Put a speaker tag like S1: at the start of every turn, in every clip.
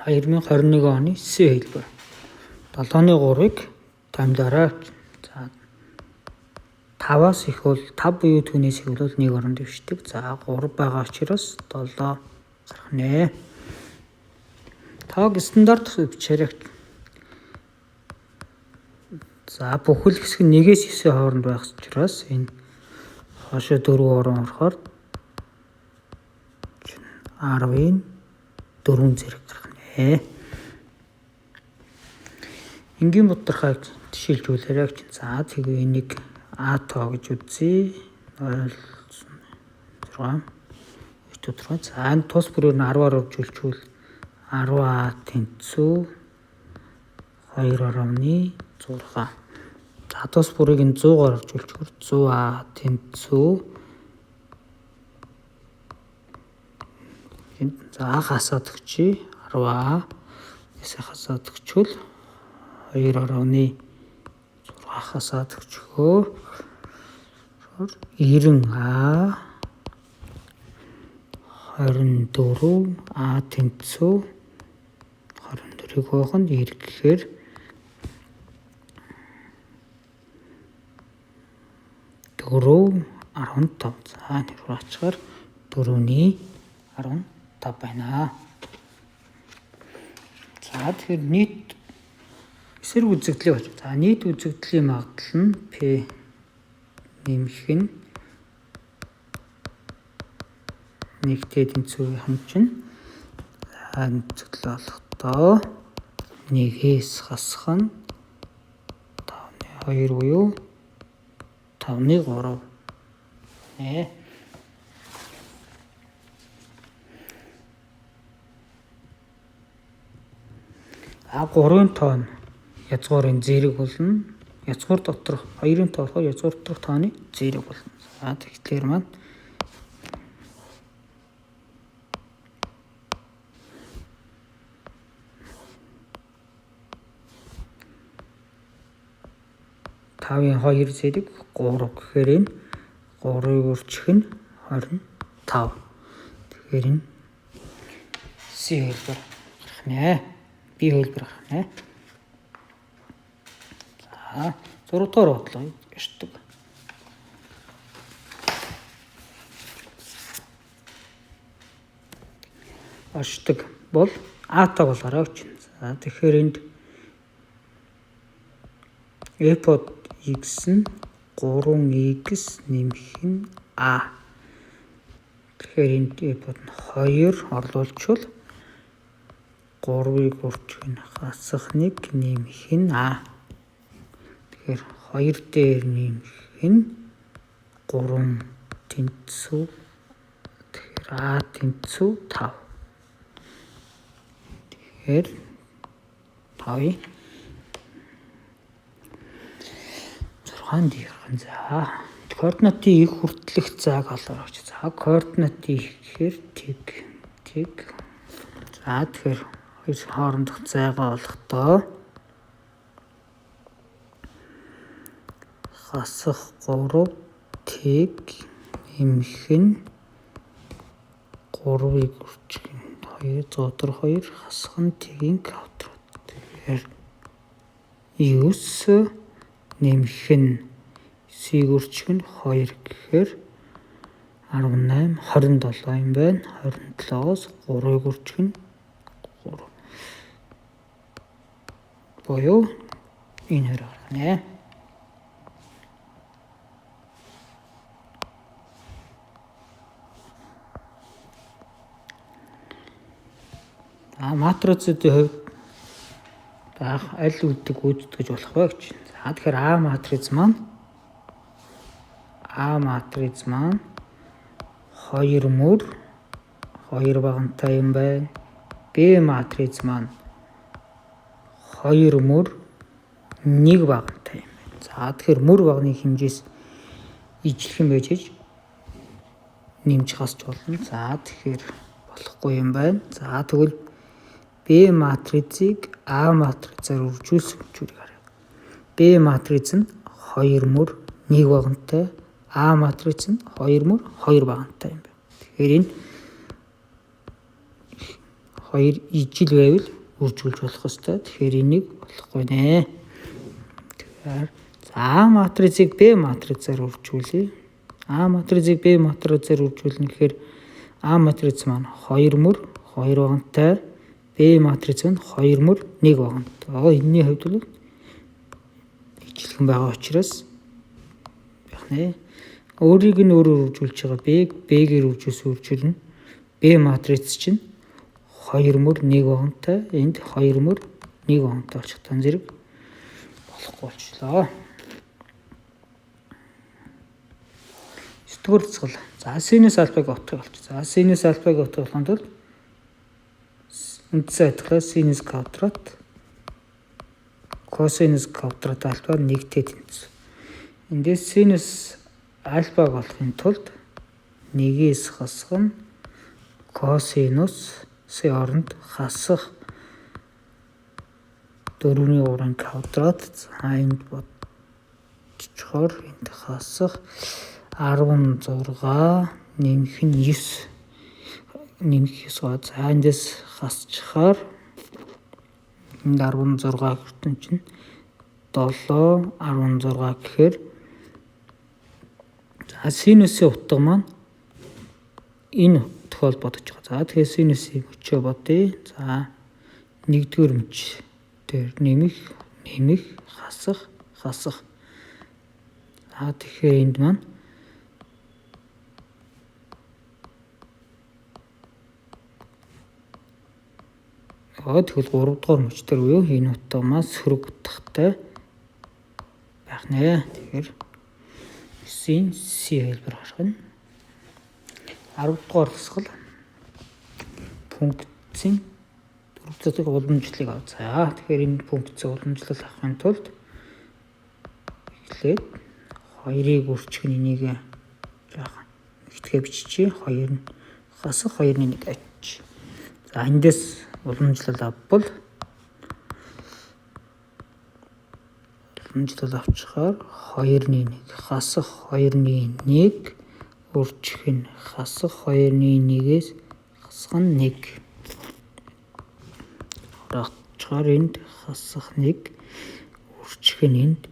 S1: 2021 оны С хэлбэр. 7-ны 3-ыг томилоорой. За 5-аас их бол 5 буюу түүнээс их бол 1 орон дэвшдэг. За 3 байгаа учраас 7 гарах нэ. Тоог стандарт бичээрэй. За бүхэл хэсэг нь 1-ээс 9 хооронд байх учраас энэ хоошо 4 орон орохоор 10-ын 4 зэрэг гарах нэ. Энгийн бутархайг жишээлжүүлээрэй гэж. За тэгээ энийг А тоо гэж үзье. 0 6 тодорхой. За энэ тус бүрээр нь 10-аар үржүүлчихвэл 10А тэнцүү 2.6. За тус бүрийг нь 100-аар үржүүлчихвэл 100А тэнцүү за хасаад өгчий 10А эсэ хасаад өгчвөл 2.6 хасаад өгчхөө 90А 24 А тэнцүү 24-ийг хуваах нь 90 гэхээр 4.15. За энэ рүү ачаар 4-ний 15 байна. За тэгэхээр нийт эсрэг үзэгдлийг олж. За нийт үзэгдлийн магадлал нь P нэмэх нь нэгтэй тэнцүү хэмжин. За үзэгдэл олохдоо 1-ээс хасах нь 5-2 буюу 5-3. Нэ. А 3-ын тоо нь язгуурын зэрэг болно. Язгуур доторх 2-ын тоо болохоор язгуур доторх тооны зэрэг болно. За тэгэхээр маань 5-ын 2 зэрэг 3 гэхээр энэ 3-ыг өрчих нь 25. Тэгэхээр энэ С хэлбэр гарах нэ. Б хэлбэр гарах нэ. За 6 дугаар бодлого ярьдаг. Оршдог бол А-таг болгоорой гэж. За тэгэхээр энд f x нь 3x нэмэх нь а. Тэгэхээр энд f нь 2 орлуулчвал 3-ыг өрчих нь хасах 1 нэмэх нь а. Тэгэхээр 2 дээр нэмэх нь 3 тэнцүү. Тэгэхээр а тэнцүү 5. Тэгэхээр 5-ыг 6 дээрхэн. За координатын их хүртэлх зайг олоорой гэж. За координатын их гэхээр тэг тэг. За тэгэхээр хоёр хоорондох зайгаа олохдоо хасах 3 тэг нэмэх нь 3-ыг өрчих нь 2 102 хасах нь тэгийн квадрат. Тэгэхээр 9 нэмэх нь 9-ийг өрчих нь 2 гэхээр 18 27 юм байна. 27-оос 3-ыг өрчих нь 3. Буюу энэ хоёр гарах нэ. А матрицуудын хувьд байх аль үүдийг гүйцэтгэж болох вэ гэж. За тэгэхээр А матриц маань 2 мөр 2 багантай юм байна. Б матриц маань 2 мөр 1 багантай юм байна. За тэгэхээр мөр багны хэмжээс ижлэх юм байж аж нэмж хасч болно. За тэгэхээр болохгүй юм байна. За тэгвэл Б матрицыг А матрицаар үржүүлсэн хүчүүрийг харъя. Б матриц нь 2 мөр 1 багантай, А матриц нь 2 мөр 2 багантай юм байна. Тэгэхээр энэ 2 ижил байвал үржүүлж болох ёстой. Тэгэхээр энийг болохгүй нэ. Тэгэхээр за А матрицыг Б матрицаар үржүүлье. А матрицыг Б матрицаар үржүүлнэ гэхээр А матриц маань 2 мөр 2 баганатай, Б матриц нь 2 мөр 1 баганатай. Энэний хувьд бол ижилхэн байгаа учраас байх нэ. Өөрийг нь өөрөөр үржүүлж байгаа Б-г Б-гээр үржүүлсэн үржүүлнэ. Б матриц чинь 2 мөр 1 баганатай, энд 2 мөр 1 баганатай болчих тань зэрэг болохгүй болчлоо. 9-р дасгал. За синус альфаг утгыг олч. За синус альфаг утгыг олохын тулд үндсэн адилхан синус квадрат косинус квадрат альфа 1-тэй тэнцв. Эндээс синус альфаг олохын тулд 1-ээс хасах нь косинусын оронд хасах 4-ийн 3 квадрат. За энд бодчихоор энд хасах 16 нэмэх нь 9 нэмэх 9. За эндээс хасчихаар энд 16 хүртэн чинь 7 16 гэхээр за синусын утга маань энэ тохиол бодож байгаа. За тэгэхээр синусын мөчөө бодъё. За нэгдүгээр мөч дээр нэмэх нэмэх хасах хасах. За тэгэхээр энд маань тэгвэл 3 дугаар мөч дээр буюу энэ утга маань сөрөг утгатай байх нэ. Тэгэхээр 9-ийн C хэлбэр гаргана. 10 дугаар дасгал функцийн дөрөв зотыг уламжлалыг ав. За тэгэхээр энэ функцийн уламжлал авахын тулд эхлээд 2-ыг үрчих нь энийг жаахан нэгтгээ биччихье. 2 нь хасах 2-ны 1 ач. За эндээс уламжлал авбал уламжлал авчихаар 2-ны 1 хасах 2-ны 1 үрчих нь хасах 2-ны 1-ээс хасах нь 1. Хураачаар энд хасах 1 үрчих нь энд.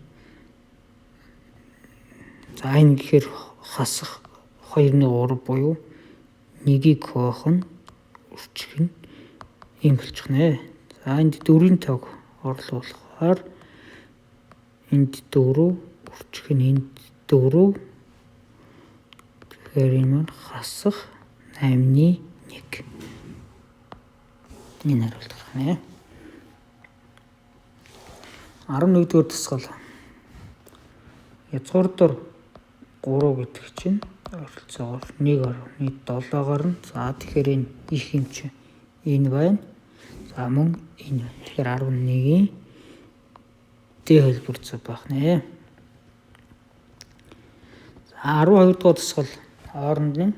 S1: За энэ гэхээр хасах 2-ны 3 буюу 1-ийг хоох нь үрчих нь ийм болчих нэ. За энд 4-ийн тоог орлуулахаар энд 4 үрчих нь энд 4. Тэгэхээр энэ маань хасах 8-ны 1. Энэ хариулт гарах нэ. 11-р дасгал. Язгуур дор 3 гэдэг чинь ойролцоогоор 1.7 гарна. За тэгэхээр энэ их юм чи энэ байна. За мөн энэ байна. Тэгэхээр 11-ийн D хэлбэр зөв байх нэ. За 12 дугаар дасгал хооронд нь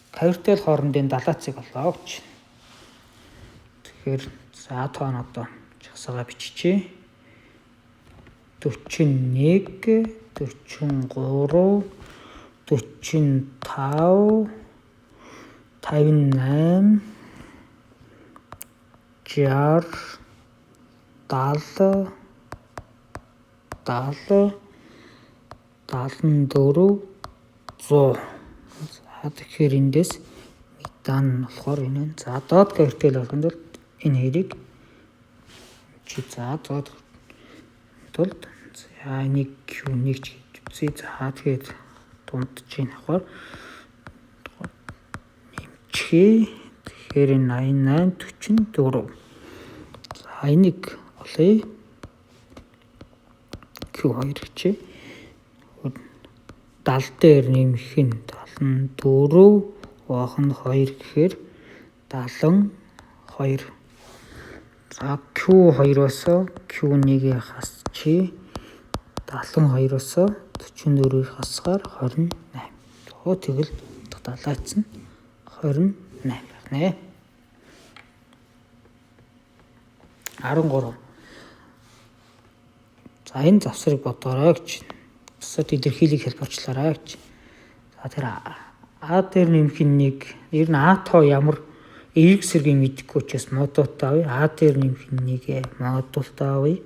S1: квартал хоорондын далаацыг олоо гэж. Тэгэхээр за тоон одоо жагсаага биччихье. 41 43 45 58 60 70 70 74 100. За тэгэхээр эндээс медиан нь болохоор энэ. За доод квартал болохын тулд энэ хоёрыг чи за доод тулд за энийг Q1 ч гэж үзье. За тэгээд дунд чинь авахар нэмчихье. Тэгэхээр энэ 88 44. За энийг олъё. Q2 гэжээ. 70 дээр нэмэх нь 74 хуваах нь 2 гэхээр 72. За Q2-оос Q1-ийг хасчихъя. 72-оос 44-ийг хасахаар 28. Тэгэл далайц нь 28 байх нэ. 13. За энэ завсрыг бодоорой гэж. Бусад илэрхийлийг хэлбэрчлээрэй гэж. За тэр А дээр нэмэх нь 1. Ер нь А тоо ямар Эерэг сэргийг мэдэхгүй учраас модултай авъя. А дээр нэмэх нь 1 модултай авъя.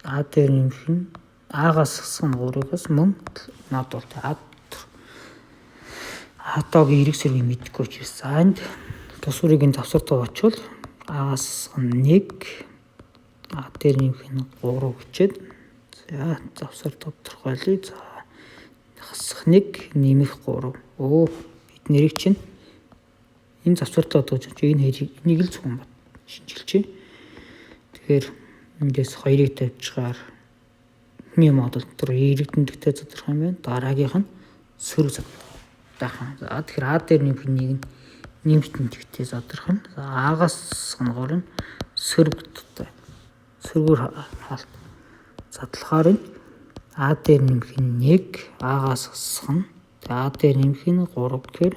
S1: А дээр нэмэх нь А-гаас хасах нь 3-аас мөн модултай. А-тоог эерэг сэргийг мэдэхгүй учраас за энд тус үрийг нь завсар очвол А-гаас хасах нь 1, А дээр нэмэх нь 3 гэчээд за завсар тодорхойлъё. За хасах 1 нэмэх 3. Бид нэрийг чинь энэ завсарлаа дууж энэ энийг л зөвхөн бат шинжилчихье. Тэгэхээр эндээс 2-ыг тавьчихаар эхний модуль дотор эерэг тэмдэгтэй задрах юм байна. Дараагийнх нь сөрөг задрах. За тэгэхээр А дээр нэмэх нэг нь нэмэх тэмдэгтэй задрах нь. За А-гаас гоор нь сөрөг сөргөөр хаалт задлахаар нь А дээр нэмэх нь 1, А-гаас хасах нь А дээр нэмэх нь 3 гэхээр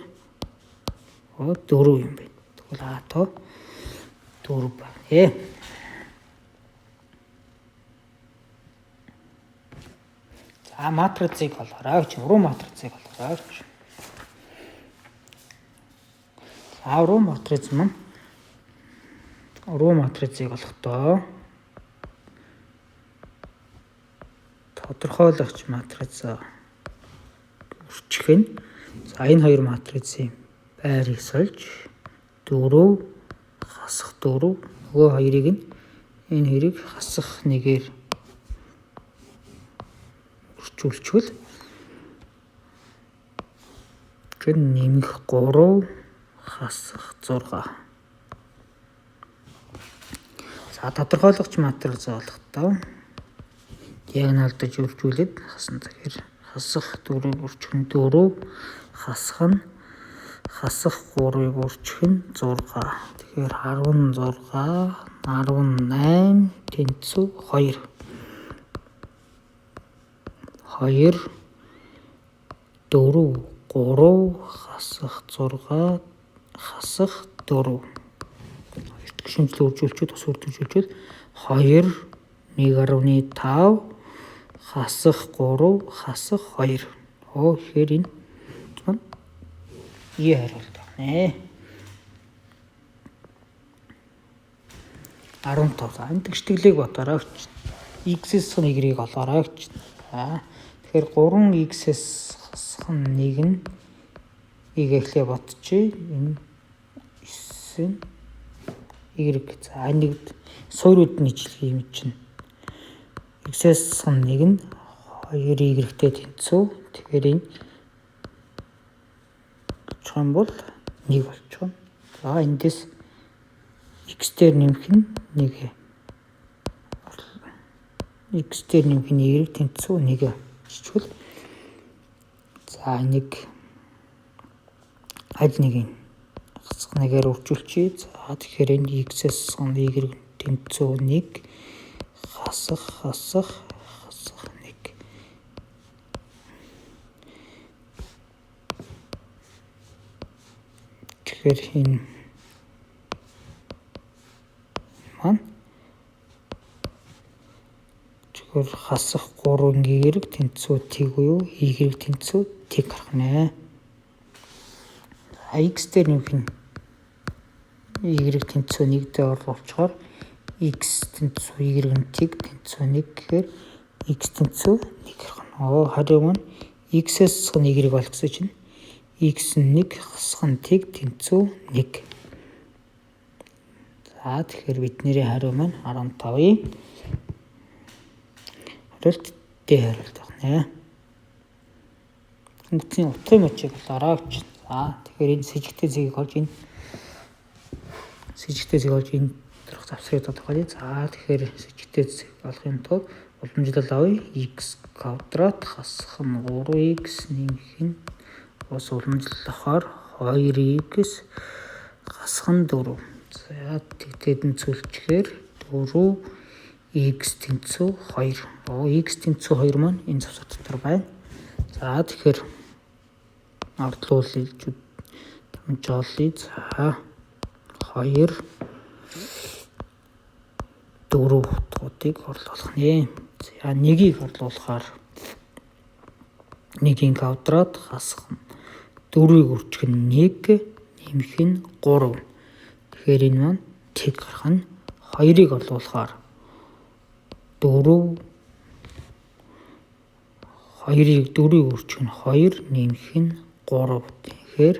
S1: 4 юм байна. Тэгвэл А тоо 4 байна. За матрицыг олоорой гэж, уруу матрицыг олоорой гэж. За уруу матриц маань уруу матрицыг олохдоо тодорхойлогч матриц үрчих нь. За энэ хоёр матрицын байрыг сольж 4 хасах 4 нөгөө хоёрыг нь энэ хоёрыг хасах 1-ээр үрчүүлчихвэл тэр нэмэх 3 хасах 6. За тодорхойлогч матриц олохдоо диагоналдаж үржүүлээд хасна. Тэгэхээр хасах 4-ыг үрчих нь 4, хасах нь хасах 3-ыг үрчих нь 6. Тэгэхээр 16 18 тэнцүү 2. 2 4 3 хасах 6 хасах 4. Шимжлээ үржүүлчихэд бас үржүүлчихэд 2 1.5 хасах 3 хасах 2. Тэгэхээр энэ маань Е хариулт байна. 15. За энэ тэгштгэлийг бодоорой. X-ээс y-ийг олоорой. За тэгэхээр 3x-ээс хасах нь 1 нь y эхлээ бодчихъя. Энэ 9 нь y. За энэ суурьуд нь ижлэх юм чинь. X-ээс хасах нь 1 нь 2y-тэй тэнцүү. Тэгэхээр энэ очих юм бол 1 болчихно. За эндээс x дээр нэмэх нь 1. X дээр нэмэх нь y тэнцүү 1 чичвэл за энийг аль нэг хасах нэгээр үржүүлчихье. За тэгэхээр энэ x-ээс y тэнцүү 1 хасах хасах хасах 1. Тэгэхээр энэ маань тэгэхээр хасах 3 y тэнцүү тэг буюу y тэнцүү тэг гарах нэ. За x дээр нэмэх нь y тэнцүү 1 дээр оруулчихаар x тэнцүү y нь тэг тэнцүү 1 гэхээр x тэнцүү 1 гарах нь. Хариу маань x-ээс хасах нь y болох гэсэн чинь x нь 1 хасах нь тэг тэнцүү 1. За тэгэхээр бидний хариу маань 15-ийн хариулт D хариулт байна. Үндсийн утгын мөчийг олоорой гэж. За тэгэхээр энэ сэжигтэй зэгийг олж энэ сэжигтэй зэгийг олж энэ дөрөх завсрыг тодорхойлъё. За тэгэхээр сэжигтэй зэг олохын тулд уламжлал авъя. X квадрат хасах нь 3x нэмэх нь бас уламжлалахаар 2x хасах нь 4. За тэгтээд нь цөлчгээр 4 x тэнцүү 2. X тэнцүү 2 маань энэ завсар дотор байна. За тэгэхээр ордлуулъя жолъё. За 2 4 утгуудыг орлуулах нэ. За 1-ийг орлуулахаар 1-ийн квадрат хасах нь 4-ийг үржих нь 1 нэмэх нь 3. Тэгэхээр энэ маань тэг гарах нь 2-ыг орлуулахаар 4 2-ыг 4-ийг өрчих нь 2 нэмэх нь 3. Тэгэхээр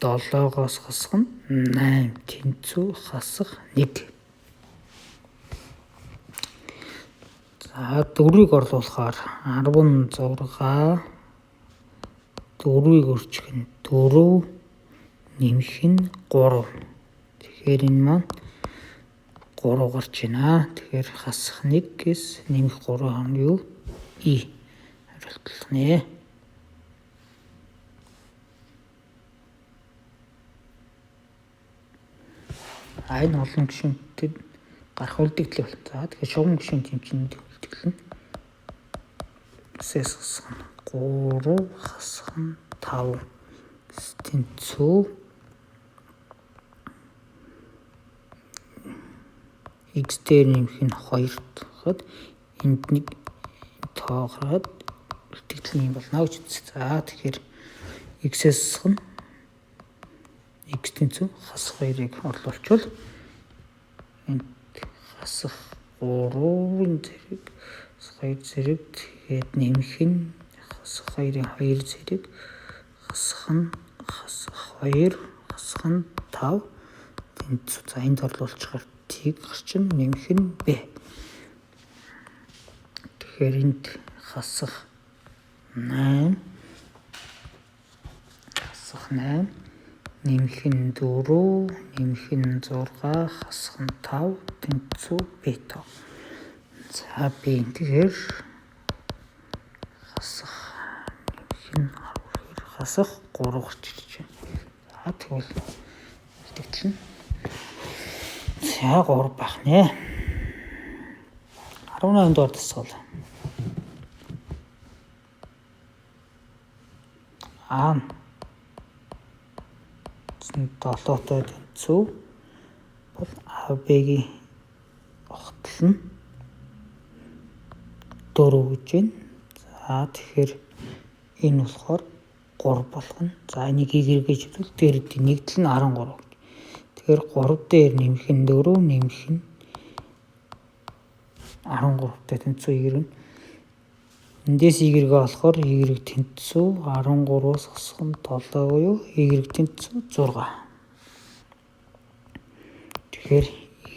S1: 7-оос хасах нь 8 тэнцүү хасах 1. За 4-ийг орлуулахаар 16 4-ийг өрчих нь 4 нэмэх нь 3. Тэгэхээр энэ маань 3 гарч байна. Тэгэхээр хасах 1-ээс нэмэх 3 хан юу? И хариултлах нэ. А энэ олон гишүүнтэд гарах үлдэгдэл болно. За тэгэхээр шугам гишүүн тэмцэнд үлдэгдэл нь S хасах нь 3 хасах нь 5 тэнцүү x дээр нэмэх нь 2 гэхэд энд нэг тоо гараад үлдэгдэл нь юм болно гэж үзсэн. За тэгэхээр x-ээс хасах нь x тэнцүү хасах 2-ыг орлуулчвал энд хасах 3-ын зэрэг 2 зэрэг тэгээд нэмэх нь хасах 2-ын 2 зэрэг хасах нь хасах 2 хасах нь 5 тэнцүү. За энд орлуулчихаар тийг гарчин нэмэх нь b. Тэгэхээр энд хасах 8 хасах 8 нэмэх нь 4 нэмэх нь 6 хасах нь 5 тэнцүү b тоо. За b тэгэхээр хасах нэмэх нь 12 хасах 3 гарч ирж байна. За тэгвэл үлдэгдэл нь за 3 байх нэ. 18 дугаар дасгал. А нь 7-той тэнцүү бол АБ-гийн огтол нь 4 гэж байна. За тэгэхээр энэ болохоор 3 болгоно. За энийг y гэж хэлбэл дээр нэгдэл нь 13 гэж. Тэгэхээр 3 дээр нэмэх нь 4 нэмэх нь 13-тай тэнцүү y нь. Эндээс y-гээ болохоор y тэнцүү 13-аас хасах нь 7 буюу y тэнцүү 6. Тэгэхээр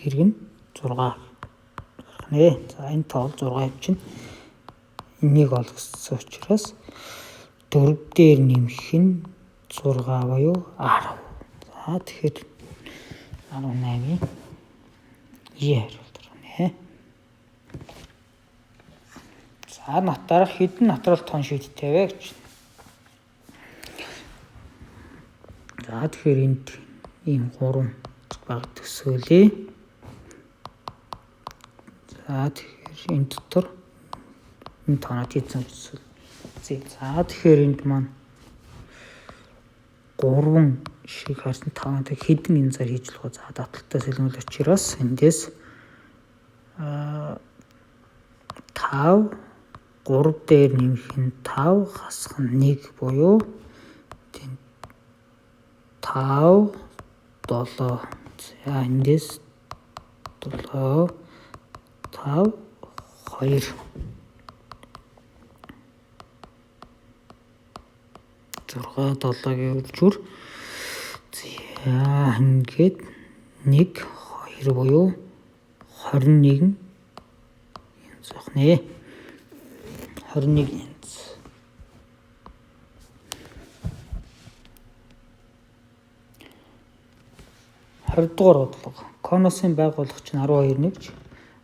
S1: y нь 6 гарах нэ. За энэ тоол 6 юм чинь энийг олгосон учраас 4 дээр нэмэх нь 6 буюу 10. За тэгэхээр 18-ийн E хариулт гарна. За нотарх хэдэн натурал тон шийдтэй вэ гэж. За тэгэхээр энд ийм 3 баг төсөөлье. За тэгэхээр энэ дотор энэ тооноо тийцэн төсөөл. За тэгэхээр энд маань 3 шиг харсан 5-тай хэдэн энэ зар хийж болох вэ? За давталтай сэлгүүл учраас эндээс 5 3 дээр нэмэх нь 5 хасах нь 1 буюу 5 7. За эндээс 7 5 2 6 7-гийн үржүр. За ингээд 1 2 буюу 21 янз байх нэ. 21 янз. 20 дугаар бодлого. Конусын байгуулагч нь 12 нэгж,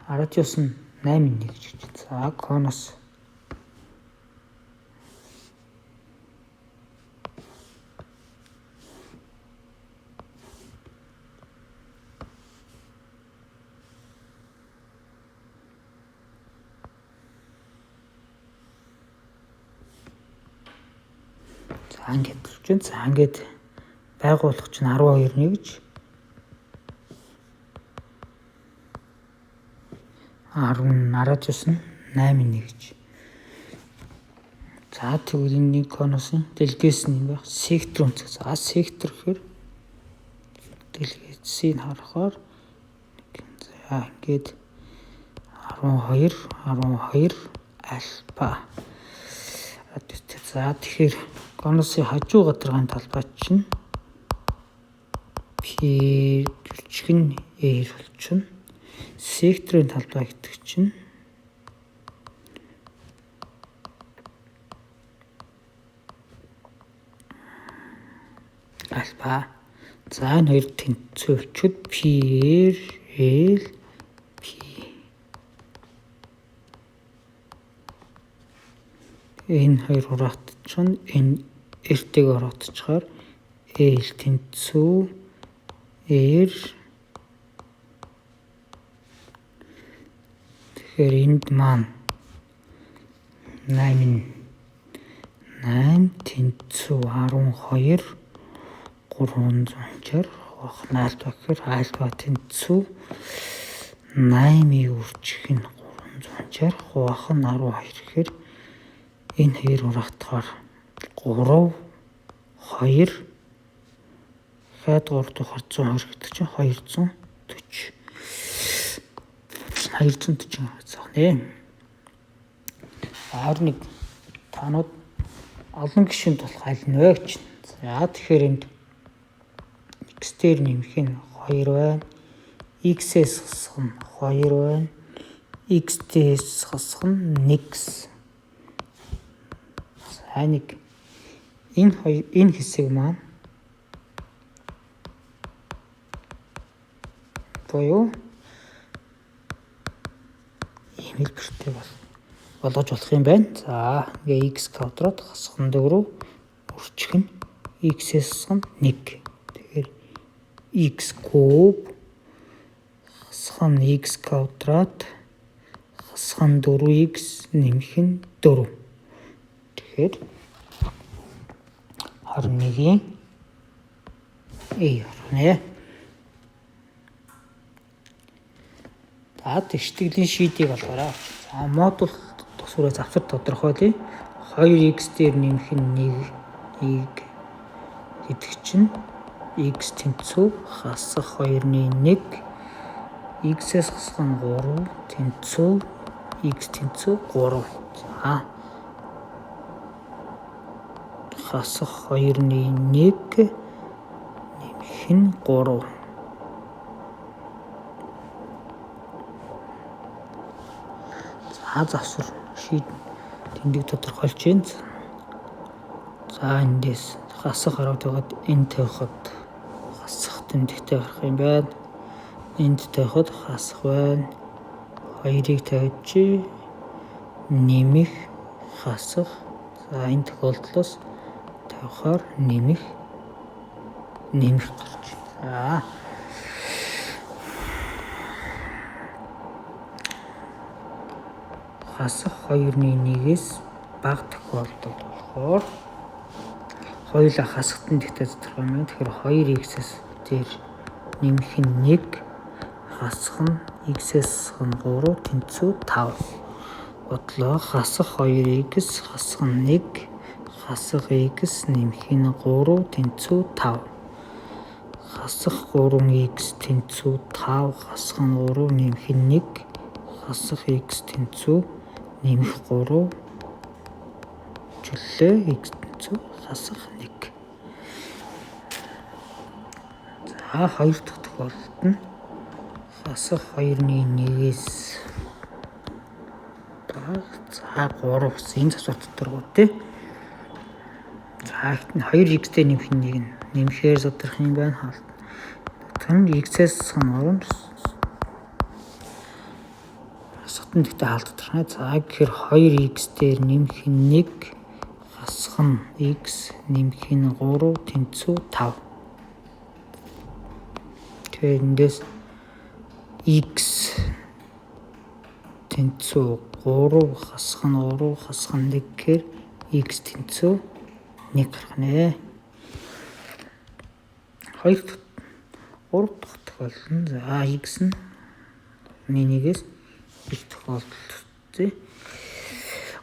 S1: радиус нь 8 нэгж гэж. За конус за ингээд болж. За ингээд байгуулагч нь 12 нэгж 10 радиус нь 8 нэгж. За тэгвэл энэ нэг конусын дэлгэс нь юм байх. Сектор өнцөг. За сектор гэхээр дэлгэцийг харахаар за ингээд 12 12 альфа. За тэгэхээр конусын хажуу гадаргын талбай чинь P жүжиг нь R болчихно. Секторын талбай гэдэг чинь альфа. За энэ хоёр тэнцвэрчүүд P R L P. Энэ хоёр хураагдчихна. Энэ R-тэйг ороодчихоор L тэнцүү R. Тэгэхээр энд маань 8 8 тэнцүү 12 360 хуваах нь альфа гэхээр альфа тэнцүү 8-ийн үржих нь 360 хуваах нь 12 гэхээр энэ хоёр хураагдахаар 3 2 дахиад 3 дахь 120 гэдэг чинь 240. 240 гэсэн нэ. 21 таанууд олон гишүүнд болох аль нь вэ гэж. За тэгэхээр энд x дээр нэмэх нь 2 байна. X-ээс хасах нь 2 байна. X дээс хасах нь 1 гэсэн. За нэг энэ хоёр энэ хэсэг маань буюу ийм хэлбэртэй бол болгож болох юм байна. За ингээ x квадрат хасах нь 4 үржих нь x-ээс хасах нь 1. Тэгэхээр x куб хасах нь x квадрат хасах нь 4x нэмэх нь 4. Тэгэхээр 21-ийн A орно. За тэгштгэлийн шийдийг олгоорой. За модуль тусвараа завсар тодорхойлъё. 2x дээр нэмэх нь 1 1 гэдэг чинь x тэнцүү хасах 2-ны 1 x-ээс хасах нь 3 тэнцүү x тэнцүү 3. За хасах 2-ны 1 нэмэх нь 3. За завсар шийд тэмдэг тодорхойлж байна. За эндээс хасах гараад байгаад энэ тавихад хасах тэмдэгтэй гарах юм байна. Энд тавихад хасах байна. 2-ыг тавьж нэмэх хасах. За энэ тохиолдлоос тавихаар нэмэх нэмэх гарч. За хасах 2-ны 1-ээс бага тохиолдол болохоор хоёулаа хасах тэмдэгтэй тодорхой юм. Тэгэхээр 2x-ээс дээр нэмэх нь 1 хасах нь x-ээс хасах нь 3 тэнцүү 5. Бодлоо хасах 2x хасах нь 1 хасах x нэмэх нь 3 тэнцүү 5. Хасах 3x тэнцүү 5 хасах нь 3 нэмэх нь 1 хасах x тэнцүү нэмэх 3 чөлөө x тэнцүү хасах 1. За хоёр дахь тохиолдолд нь хасах 2-ны 1-ээс бага. За 3 гэсэн энэ засвар дотор гоо тий. За ихт нь 2x-тэй нэмэх нь 1 нь нэмэхээр задрах юм байна. Хаалт. Тэр нь x-ээс хасах нь 3 хасахтан тэгтээ хаалт доторх. За гэхээр 2x дээр нэмэх нь 1 хасах нь x нэмэх нь 3 тэнцүү 5. Тэгэхээр эндээс x тэнцүү 3 хасах нь 3 хасах нь 1 гэхээр x тэнцүү 1 гарах нэ. 2 дахь 3 дахь тохиолдол нь за x нь 1-ээс их тохиолдолд тий.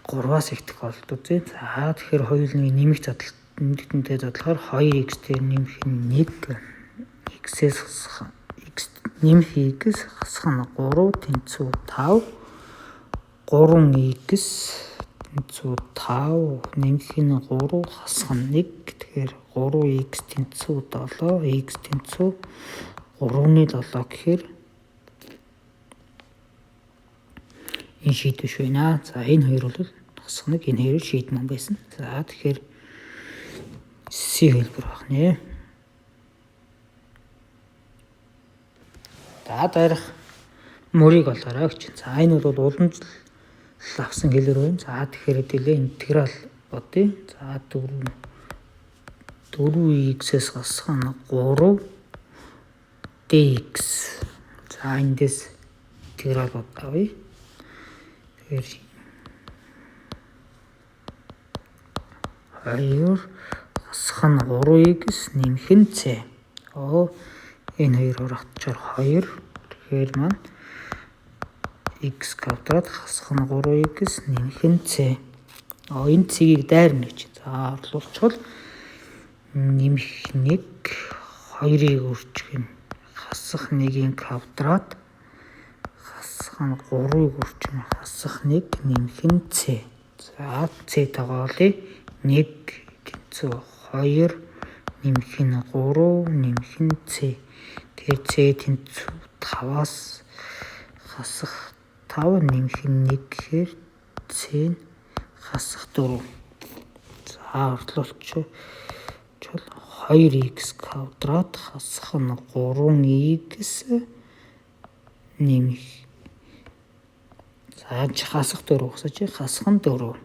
S1: 3-аас ихтэй болд үзье. За тэгэхээр хоёулын нэмэх задлал нэмэгдэнтэй задлахаар 2x дээр нэмэх нь 1 x-ээс хасах x нэмэх x хасах нь 3 тэнцүү 5 3x тэнцүү 5 нэмэх нь 3 хасах нь 1 тэгэхээр 3x тэнцүү 7 x тэнцүү 3-7 гэхээр энэ шийдвэш байна. За энэ хоёр бол хасах нэг, энэ хоёр шийдмэн байсан. За тэгэхээр C хэлбэр байх нэ. За дараах мөрийг олоорой гэж. За энэ бол уламжлал авсан хэлбэр байна. За тэгэхээр хэдүүлээ интеграл бодъё. За 4x-ээс хасах нь 3 dx. За эндээс интеграл авъя. Тэгэхээр 2 хасах нь 3x нэмэх нь c. Энэ хоёр хураагдчихаар 2. Тэгэхээр маань x квадрат хасах нь 3x нэмэх нь c. Энэ c-ийг дайрна гэж. За орлуулчихвал нэмэх 1 2-ыг өрчих нь хасах 1-ийн квадрат хасах нь 3-ыг өрчих нь хасах 1 нэмэх нь c. За c тоогоолъё. 1 тэнцүү 2 нэмэх нь 3 нэмэх нь c. Тэгэхээр c тэнцүү 5-аас хасах 5 нэмэх нь 1 гэхээр c нь хасах 4. За орлуулчих 2x квадрат хасах нь 3x нэмэх. За хасах 4 ухсаж хасах нь 4.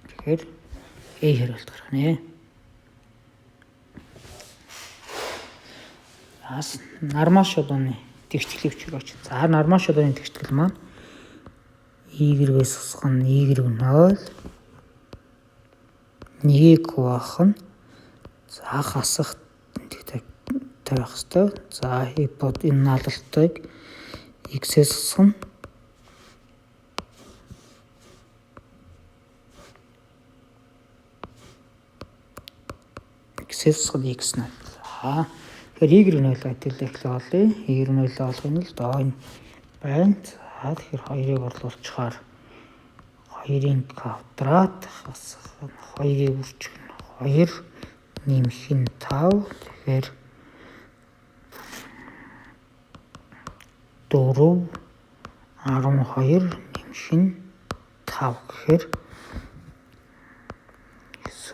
S1: Тэгэхээр A хариулт гарах нэ. Аас нормал шулууны тэгштгэлийн хүчээр оч. За нормал шулууны тэгштгэл маань y-ээс хасах нь y 0 1-ийг хуваах нь за хасах тавих хэвээр. За бод энэ налалтыг x-ээс хасах нь x-ээс хасах нь x 0. За тэгэхээр y 0 адил эхлээ олъё. Y 0 олох нь л доо энэ байна. За тэгэхээр 2-ыг орлуулчихаар 2-ын квадрат хасах нь 2-ыг үрчих нь 2 нэмэх нь 5. Тэгэхээр 4 12 нэмэх нь 5 гэхээр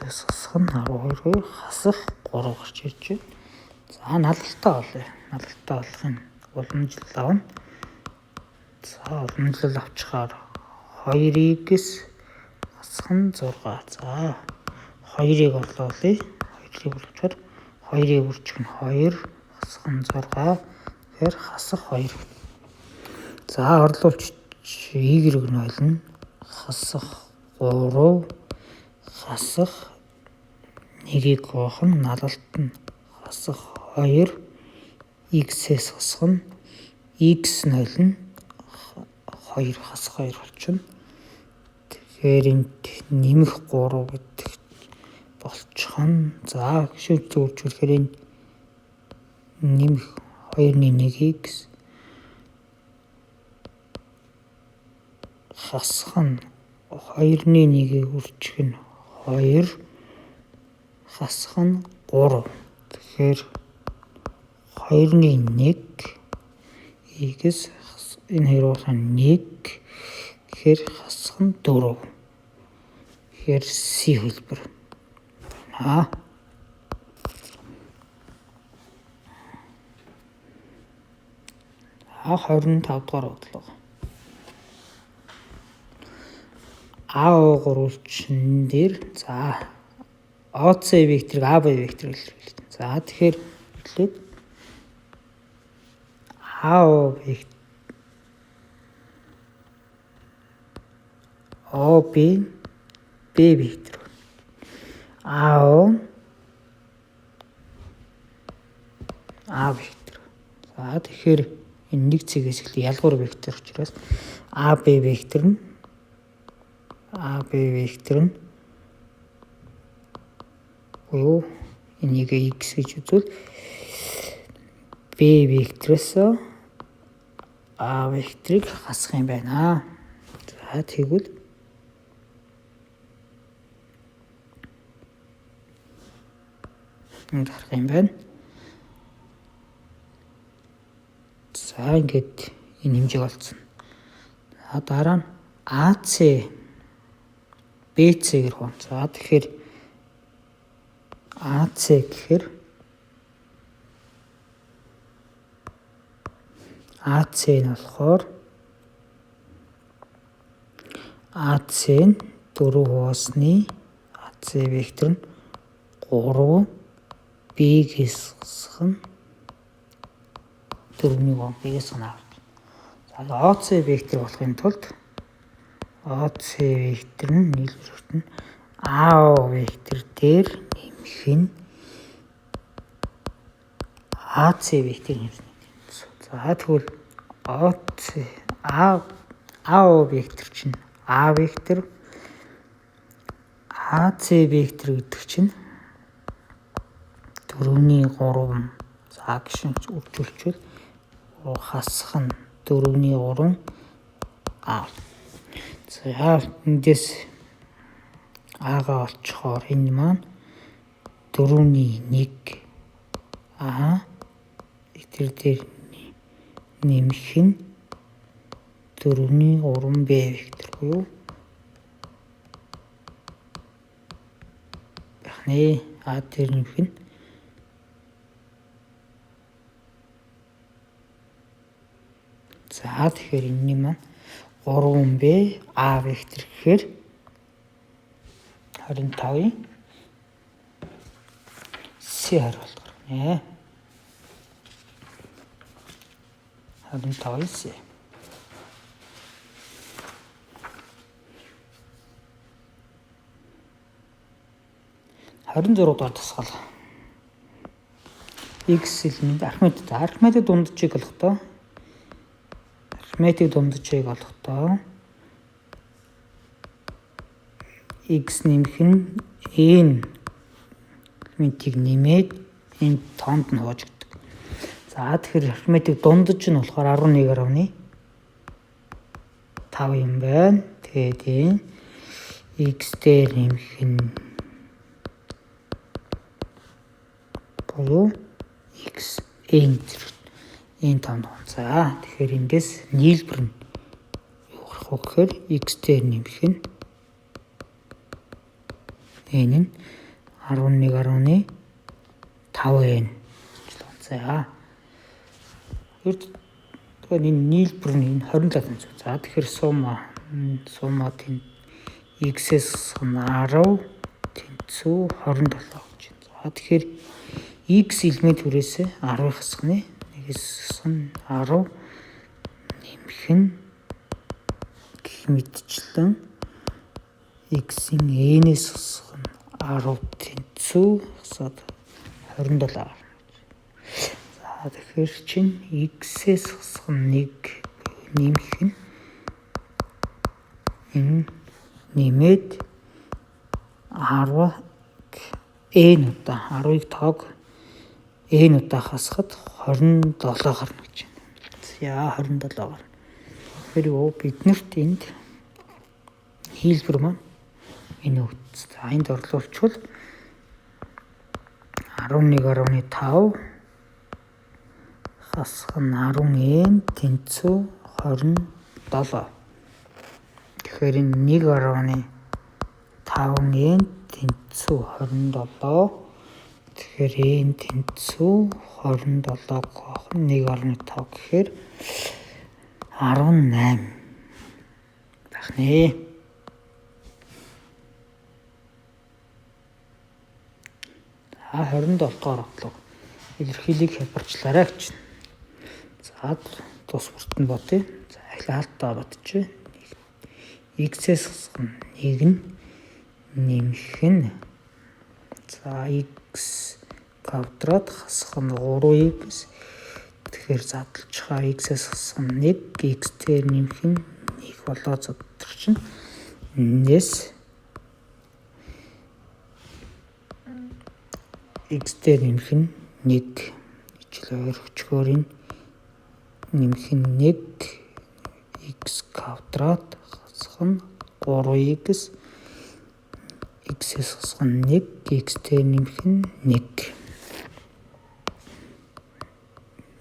S1: 9-ээс хасах нь 12 хасах 3 гарч ирж байна. За налалтаа олъё. Налалтаа олохын уламжлал авна. За уламжлал авчихаар 2x хасах нь 6. За 2-ыг орлуулъя. 2-ыг орлуулчихаар 2-ыг үрчих нь 2 хасах нь 6. Тэгэхээр хасах 2. За орлуулч y 0 нь хасах 3 хасах 1-ийг хуваах нь налалт нь хасах 2 x-ээс хасах нь x 0 нь 2 хасах 2 болчихно. Тэгэхээр энд нэмэх 3 гэдэг болчихно. За гişүүд зөрчүүлэхээр энэ нэмэх 2-ны 1x хасах нь 2-ны 1-ийг үрчих нь 2 хасах нь 3. Тэгэхээр 2-ны 1 x энэ хоёр болох нь 1 гэхээр хасах нь 4. Тэгэхээр C хэлбэр. А 25 дугаар бодлого. АО гурвалжин дээр за ОЦ векторыг АБ вектор илэрхийлж. За тэгэхээр эхлээд АО вектор ОБ Б вектор. АО А вектор. За тэгэхээр энэ нэг цэгээс эхлэх ялгуур вектор учраас АБ вектор нь AB вектор нь буюу энийг x гэж үзвэл B векторээс А векторыг хасах юм байна. За тэгвэл энд харах юм байна. За ингээд энэ хэмжээг олцсон. За дараа нь AC BC гэх юм. За тэгэхээр AC гэхээр AC нь болохоор AC нь 4 хуваасны AC вектор нь 3 B-гээс хасах нь 4-ний 3 B-гээс хана. За OC вектор болохын тулд OC вектор нь нийлбэрт нь AO вектор дээр нэмэх нь AC вектор нэмсэн. За тэгвэл OC AO вектор чинь А вектор, AC вектор гэдэг чинь 4-ний 3 за гişин үржүүлчихвэл хасах нь 4-ний 3 А. За эндээс А-гаа олчихоор энэ маань 4-ний 1 А тэр дээр нэмэх нь 4-ний 3 Б вектор буюу байх нэ. А дээр нэмэх нь за тэгэхээр энэний маань 3B А вектор гэхээр 25-ын С хариулт гарна. 25-ын С. 26 дугаар тасгал. X элемент арифметик. Арифметик дунджийг олохдоо арифметик дунджийг олохдоо x нэмэх нь n элементийг нэмээд энэ тоонд нь хуваажигддаг. За тэгэхээр арифметик дундаж нь болохоор 11.5 юм байна. Тэгээд энэ x дээр нэмэх нь буюу x n энэ тоонд. За тэгэхээр эндээс нийлбэр нь юу гарах вэ гэхээр x дээр нэмэх нь n нь 11.5 n. За тэгэхээр энэ нийлбэр нь энэ 27. За тэгэхээр сумма тийм x-ээс 10 тэнцүү 27 гэж байна. За тэгэхээр x элемент хүрээсээ 10-ыг хасах нэ. Нэгээс хасах нь 10 нэмэх нь гэх мэтчлэн x-ийн n-ээс хасах нь 10 тэнцүү хасаад 27 гарна. За тэгэхээр чинь x-ээс хасах нь 1 нэмэх нь энэ нэмээд 10 n удаа 10-ыг тоог n удаа хасахад 27 гарна гэж байна. За 27 гарна. Тэгэхээр юу биднэрт энд хийлбэр маань энэ өгдөг. За энд орлуулчихвал 11.5 хасах нь 10n тэнцүү 27. Тэгэхээр энэ 1.5n тэнцүү 27. Тэгэхээр n тэнцүү 27 гоох нь 1.5 гэхээр 18 байх нэ. За 27 дугаар бодлого. Илэрхийллийг хялбарчлаарай гэж. За тус бүрт нь бодъё. За эхлээ хаалтаа бодчих. X-ээс хасах нь 1 нь нэмэх нь за x квадрат хасах нь 3x. Тэгэхээр задлчихаа x-ээс хасах нь 1, x дээр нэмэх нь 1 болоо задар чинь Энэс x дээр нэмэх нь 1 ижил хоёр өчгөөр нь нэмэх нь 1 x квадрат хасах нь 3x x-ээс хасах нь 1 x дээр нэмэх нь 1.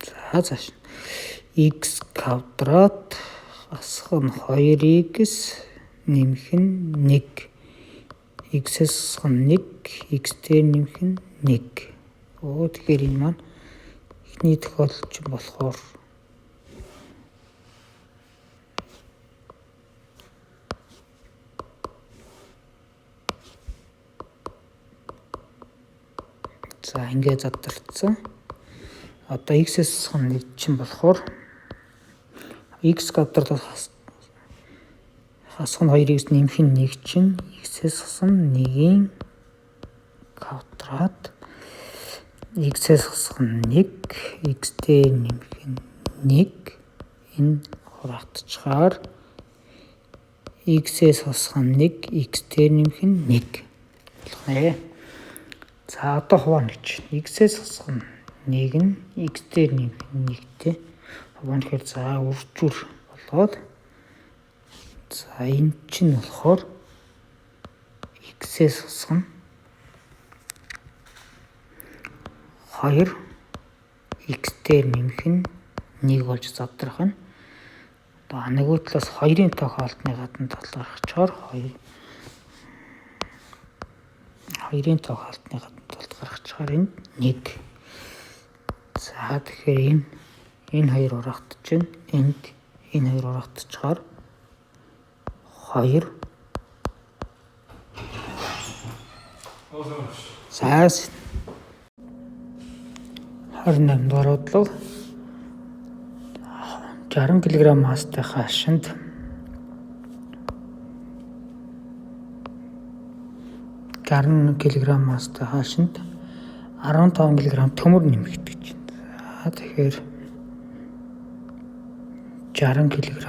S1: За цааш x квадрат хасах нь 2x нэмэх нь 1 x-ээс хасах нь 1 x дээр нэмэх нь 1. Тэгэхээр энэ маань эхний тохиолдол чинь болохоор за ингэ задарсан. Одоо x-ээс хасах нь 1 чинь болохоор x квадрат хасах нь 2x нэмэх нь 1 чинь x-ээс хасах нь 1-ийн квадрат x-ээс хасах нь 1 x дээр нэмэх нь 1 энэ хураагдчихаар x-ээс хасах нь 1 x дээр нэмэх нь 1 болох нэ. За одоо хуваана гэж. X-ээс хасах нь 1 нь x дээр нэмэх нь 1-тэй хуваана гэхээр за үржүүр болоод за энэ чинь болохоор x-ээс хасах нь 2 x дээр нэмэх нь 1 болж задрах нь. Одоо нөгөө талаас 2-ын тохиолдны гадна тал гаргачаар 2-ын тохиолдны гадна талд гаргачаар энэ 1. За тэгэхээр энэ хоёр ураагдчихна. Энд энэ хоёр ураагдчихаар 2. За 28 дугаар бодлого 60 кг масстай хаашинд 60 кг масстай хаашинд 15 кг төмөр нэмэгдэж байна. За тэгэхээр 60 кг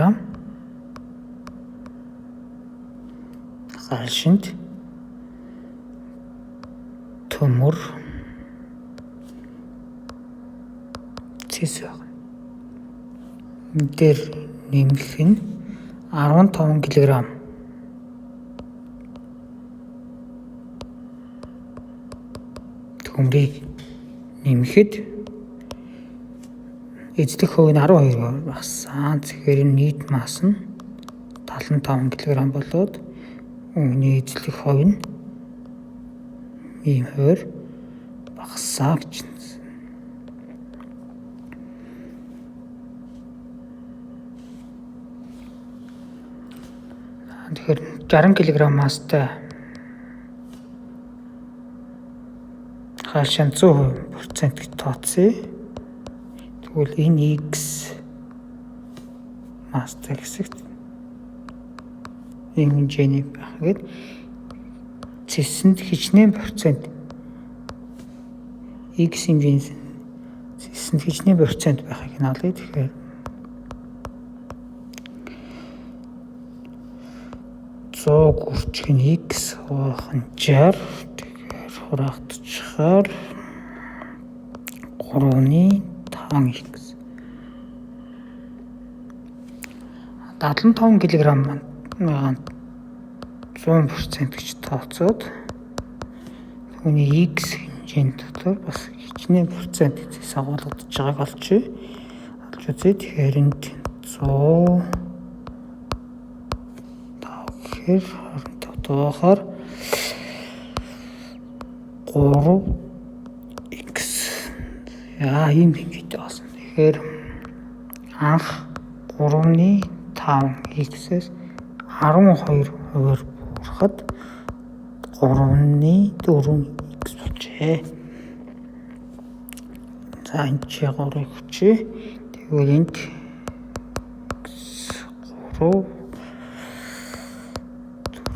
S1: хаашинд төмөр цэс байна. Энэ дээр нэмэх нь 15 кг. Төмрийг нэмэхэд эзлэх хувь нь 12% багассан. Тэгэхээр нийт масс нь 75 кг болоод үүний эзлэх хувь нь ийм хувиар багассан гэж. Тэгэхээр 60 кг масстай хаашаа 100% гэж тооцъё. Тэгвэл энэ x масстай хэсэгт энэ хэмжээний байх гээд цэсэнд хичнээн процент x хэмжээний цэсэнд хичнээн процент байхыг нь олъё. Тэгэхээр 100 гүрчих нь x хуваах нь 60. Тэгэхээр хураагдчихаар 3.5x. 75 кг 100% гэж тооцоод түүний x хэмжээнд дотор бас хичнээн процент эзэс агуулгадж байгааг олж үзье. Тэгэхээр энд 100 гэхээр 25 дугаараар 3x яа ийм хэмжээтэй болсон. Тэгэхээр анх 3.5x-ээс 12 хувиар буурахад 3.4x болжээ. За энэ чи 3-ыг хүчээ. Тэгвэл энд 3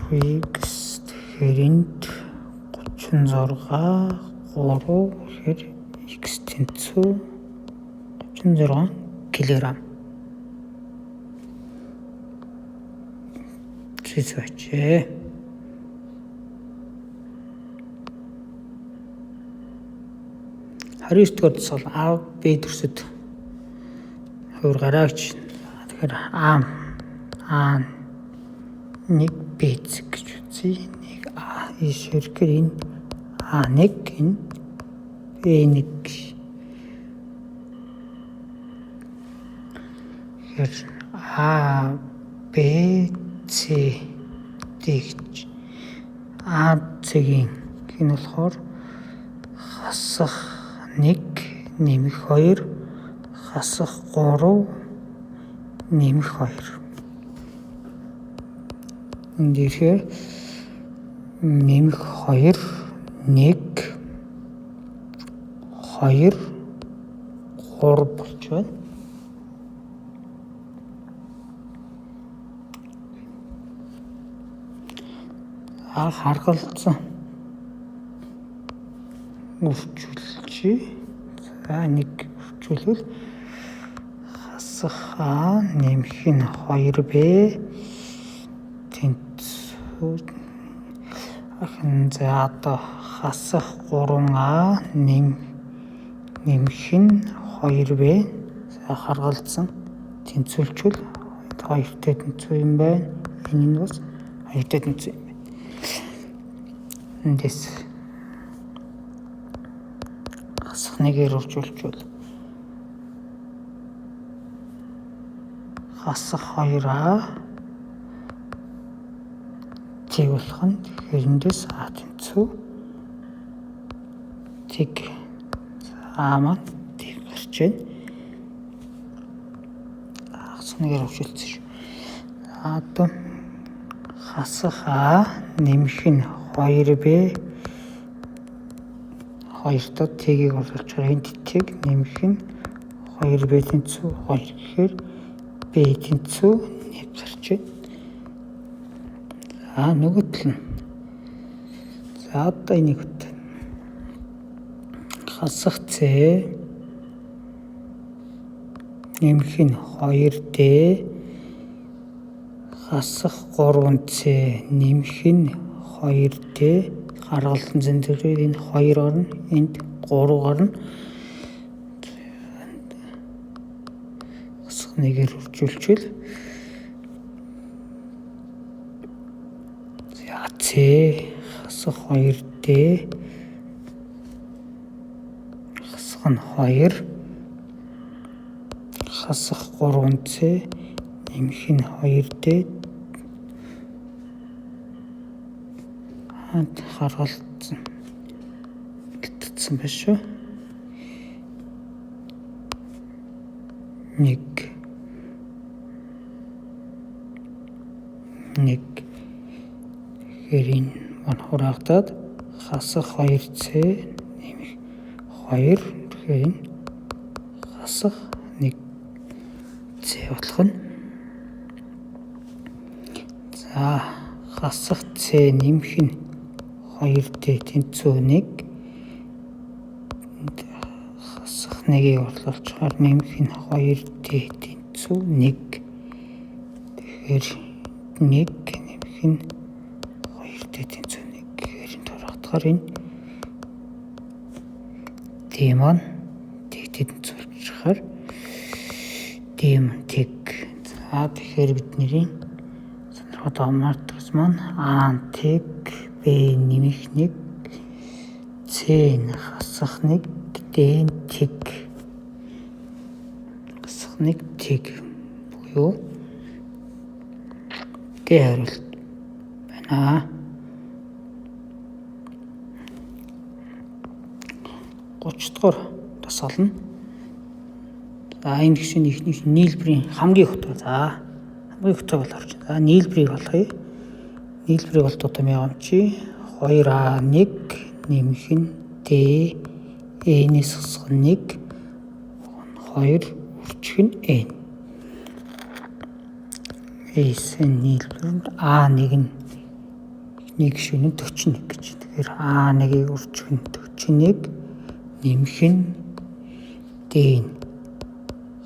S1: 4x тэгэхээр энд 36 3 гэхээр x тэнцүү 36 кг. Цэц байжээ. 29 дугаар дасгал А, Б төрсөд хувир гараа гэж. Тэгэхээр А А 1 Б зэг гэж үзье. 1 А ишэрхэр энэ А1 энэ Б1. Тэгэхээр А Б С Д гэж А цэгийн гин болохоор хасах 1 нэмэх 2 хасах 3 нэмэх 2. Энд ирэхээр нэмэх 2 1 2 3 болж байна. А харгалзан үржүүлчихье. За нэг үржүүлвэл хасах А нэмэх нь 2Б тэнцүү ахын. За одоо хасах 3А нэмэх нь 2Б. За харгалзан тэнцвүүлчвэл 2-тай тэнцүү юм байна. Энэ нь бас 2-тай тэнцүү юм байна. Эндээс хасах нэгээр үржүүлчихвэл хасах 2А тэг болох нь. Тэгэхээр эндээс А тэнцүү тэг. А маань тэг гарч байна. Хасах нэгээр үржүүлсэн шүү. Одоо хасах А нэмэх нь 2Б 2-тоо тэгийг оруулчихаар энд тэг нэмэх нь 2Б тэнцүү 2 гэхээр Б тэнцүү 1 гарч байна. За нөгөө тал нь. За одоо энийг хөт. Хасах С нэмэх нь 2D хасах 3C нэмэх нь 2D харгалтан зэнзэрээр энэ 2 гарна, энд 3 гарна. Хасах нэгээр үржүүлчихвэл за С хасах 2D хасах нь 2 хасах 3C нэмэх нь 2D харгалзсан гитцсэн байна шүү. 1 1 тэгэхээр энэ маань хураагдаад хасах 2C нэмэх 2 тэгэхээр энэ хасах 1 C болох нь. За хасах C нэмэх нь 2D тэнцүү 1 хасах 1-ийг орлуулчихаар нэмэх нь 2D тэнцүү 1. Тэгэхээр 1 нэмэх нь 2D тэнцүү 1 гэхээр энэ хураагдахаар энэ D маань тэг тэнцвүүлчихээр D маань тэг. За тэгэхээр бидний сонирхоод матрикс маань А тэг, Б нэмэх 1, С нь хасах 1, Д нь тэг. Хасах 1 тэг буюу Д хариулт байна. 30 дугаар дасгал нь. За энэ гишүүний эхнийх нийлбэрийн хамгийн их утга. За хамгийн их утгыг бол орж. За нийлбэрийг олгоё. Нийлбэрийг бол тутам явамчи 2А1 нэмэх нь D N-ээс хасах 1 2 үржих нь N. S нийлбэр нь А1 нь эхний гишүүн нь 41 гэж. Тэгэхээр А1-ийг үржих нь 41 нэмэх нь D нь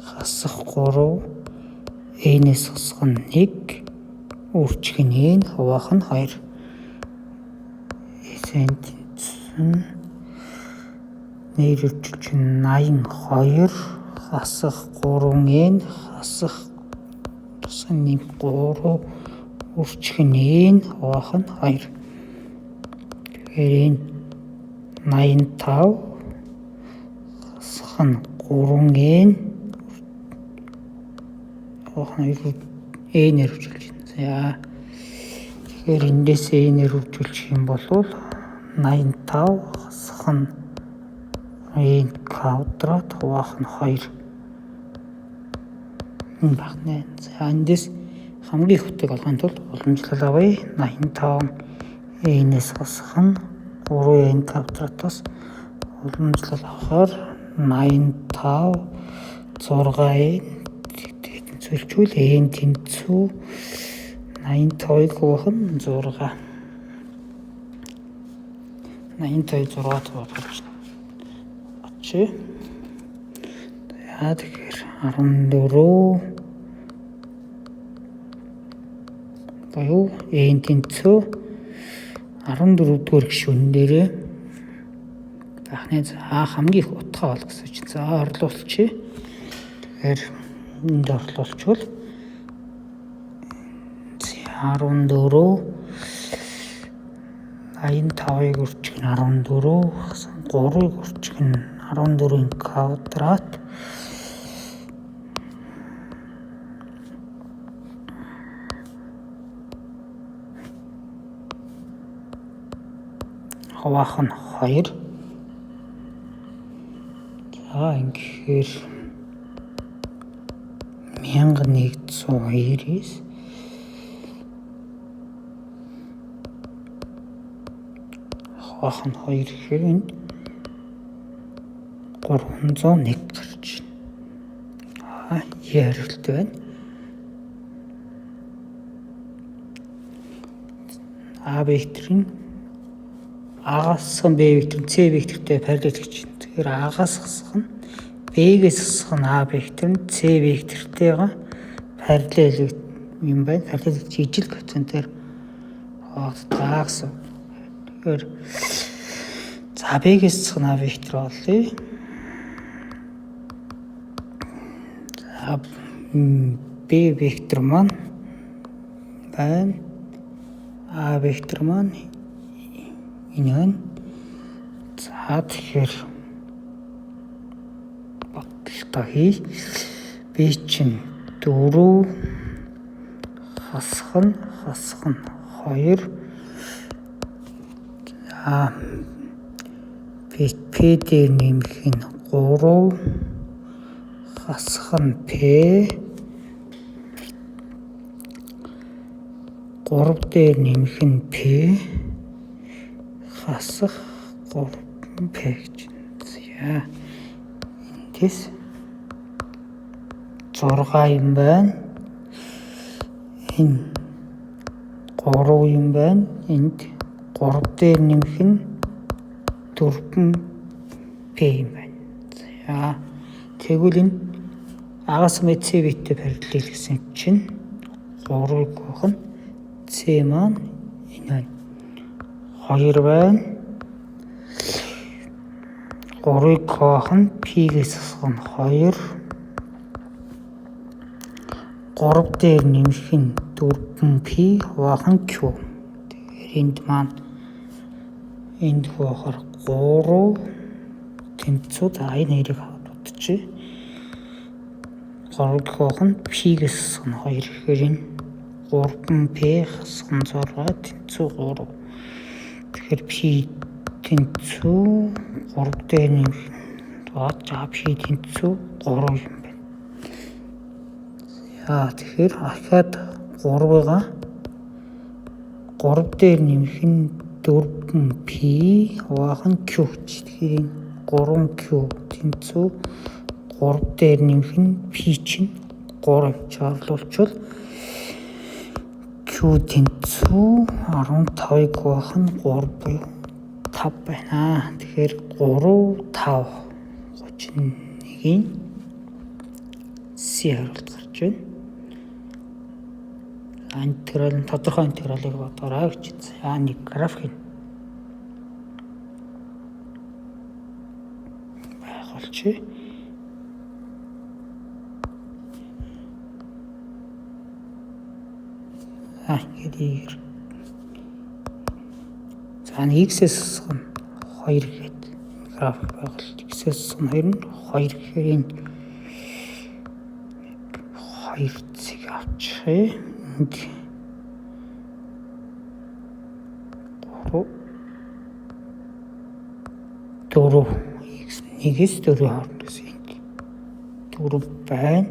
S1: хасах 3 N-ээс хасах нь 1 үржих нь n хуваах нь 2. Sn тэнцүү нэр үржилж 82 хасах 3n хасах тусган 3 үржих нь n хуваах нь 2. Тэгэхээр энэ 85 хасах нь 3n хуваах нь 2 n-ээр үржилж байна. За тэгэхээр эндээс n-ээр үржүүлчих юм бол 85 хасах нь n квадрат хуваах нь 2 энэ багна. За эндээс хамгийн их утгыг олохын тулд уламжлал авъя. 85 n-ээс хасах нь 3n квадратаас уламжлал авахаар 85 6n тэнцвэлжүүл n тэнцүү 85-ыг хуваах нь 6. 85 6 гарч очие. За тэгэхээр 14 буюу n тэнцүү 14 дугаар гишүүн дээрээ анхны за хамгийн их утгаа ол гэсэн чинь. За орлуулчихъя. Тэгэхээр энд орлуулчихвал 14 85-ыг үржих нь 14, 3-ыг үржих нь 14-ийн квадрат хуваах нь 2. За ингэхээр 1199 хуваах нь 2 гэхээр энд 301 гарч байна. Е хариулт байна. А векторын А-гаас хасах нь Б вектор нь С вектортэй параллел гэж байна. Тэгэхээр А-гаас хасах нь Б-гээс хасах нь А вектор нь С вектортойгоо параллел юм байна. Параллел гэж ижил коэффициентээр хуваагддаг гэсэн. Тэгэхээр за Б-гээс хасах нь А вектор олъё. За Б вектор маань байна. А вектор маань энэ байна. За тэгэхээр бодолтой хий. Б чинь 4 хасах нь 2. За П дээр нэмэх нь 3 хасах нь П 3 дээр нэмэх нь П хасах 3 П гэж. За эндээс 6 юм байна. Энэ 3 юм байна. Энд 3 дээр нэмэх нь 4 П юм байна. За тэгвэл энэ А-гаас С вектортэй параллел гэсэн чинь 3-ыг хуваах нь С маань энэ байна. 2 байна. 3-ыг хуваах нь P-гээс хасах нь 2. 3 дээр нэмэх нь 4 P хуваах нь Q. Тэгэхээр энд маань энд хуваахаар 3 тэнцүү. За энэ хоёрыг аваад бодчихъя. 3-ыг хуваах нь P-гээс хасах нь 2 гэхээр энэ 3 P хасах нь 6 тэнцүү 3. Тэгэхээр P тэнцүү 3 дээр нэмэх за P тэнцүү 3 юм байна. За тэгэхээр ахаад 3-ыгаа 3 дээр нэмэх нь 4 P хуваах нь Q гэж. Тэгэхээр энэ 3Q тэнцүү 3 дээр нэмэх нь P чинь 3 гэж орлуулчвал Q тэнцүү 15-ыг хуваах нь 3 буюу 5 байна. Тэгэхээр 3 5 31-ийн С хариулт гарч байна. За интеграл нь тодорхой интегралыг бодоорой гэж. За нэг график байгуулчих. За ингээд y. За x-ээс хасах нь 2 гээд график байгуулалт. X-ээс хасах нь 2 нь 2 гэхээр энэ 2 цэг авчихъя. Энд 3 4 x 1-ээс 4 хооронд гэсэн энд 4 байна.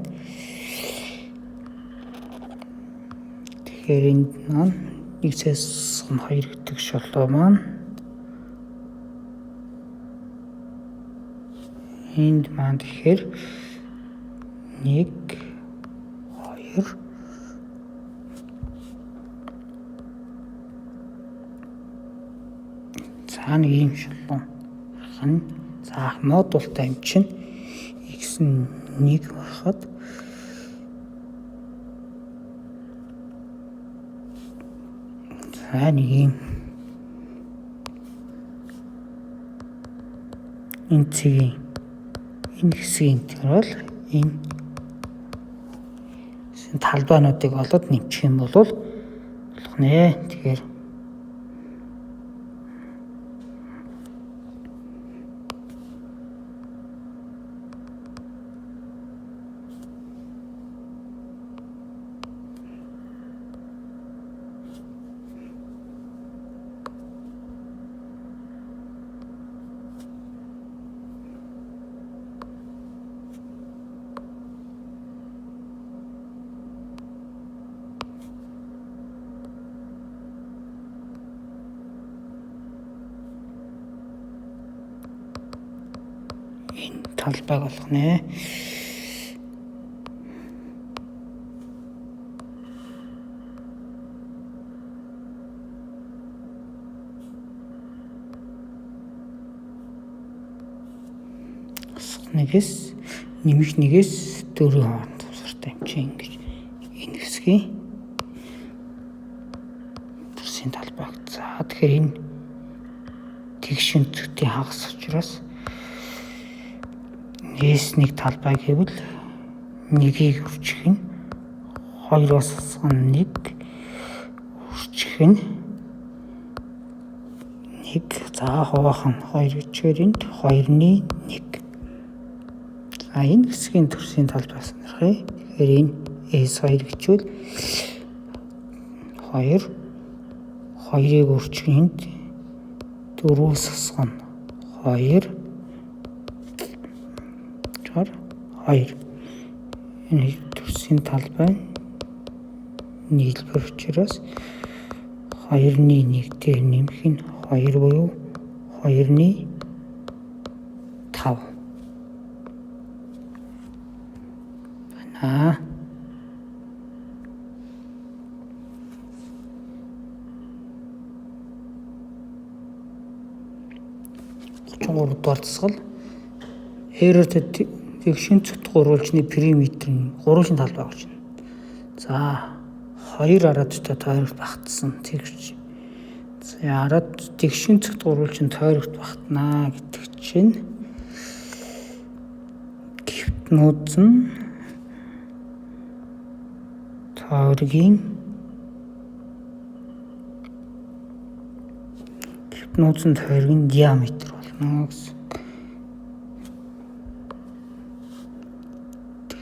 S1: Тэгэхээр энд маань x-ээс 2 гэдэг шолоо маань энд маань тэгэхээр 1 2 за нэг ийм шолоо. За модултай юм чинь x нь 1 байхад за нэг ийм энэ цэгийн энэ хэсгийн интеграл энэ талбайнуудыг олоод нэмчих юм бол болох нэ. Тэгэхээр энэ талбайг олох нэ. Нэгээс нэмэх нэгээс 4 хооронд тусгартай юм чинь ингэж энэ хэсгийн төрсийн талбайг. За тэгэхээр энэ тэгш өнцгтийн хагас учраас S1 талбай гэвэл 1-ийг үржих нь 2-оос хасах нь 1 үржих нь 1 за хуваах нь 2 гэжээр энд 2-ны 1. За энэ хэсгийн төрсийн талбай сонирхъя. Тэгэхээр энэ S2 гэжвэл 2 2-ыг үржих энд 4-өөс хасах нь 2 2. Энэ төрсийн талбай нийлбэр учраас 2-ны 1 дээр нэмэх нь 2 буюу 2-ны 5 байна. 33 дугаар дасгал. Эррор тэгшин цөт гурвалжны периметр нь гурвалжин талбай болж байна. За 2 араадтай тойрогт багтсан тэгш. За араад тэгшин цөт гурвалжин тойрогт багтнаа гэдэг чинь гифтнүүд нь тойргийн гифтнүүд нь тойргийн диаметр болно гэсэн.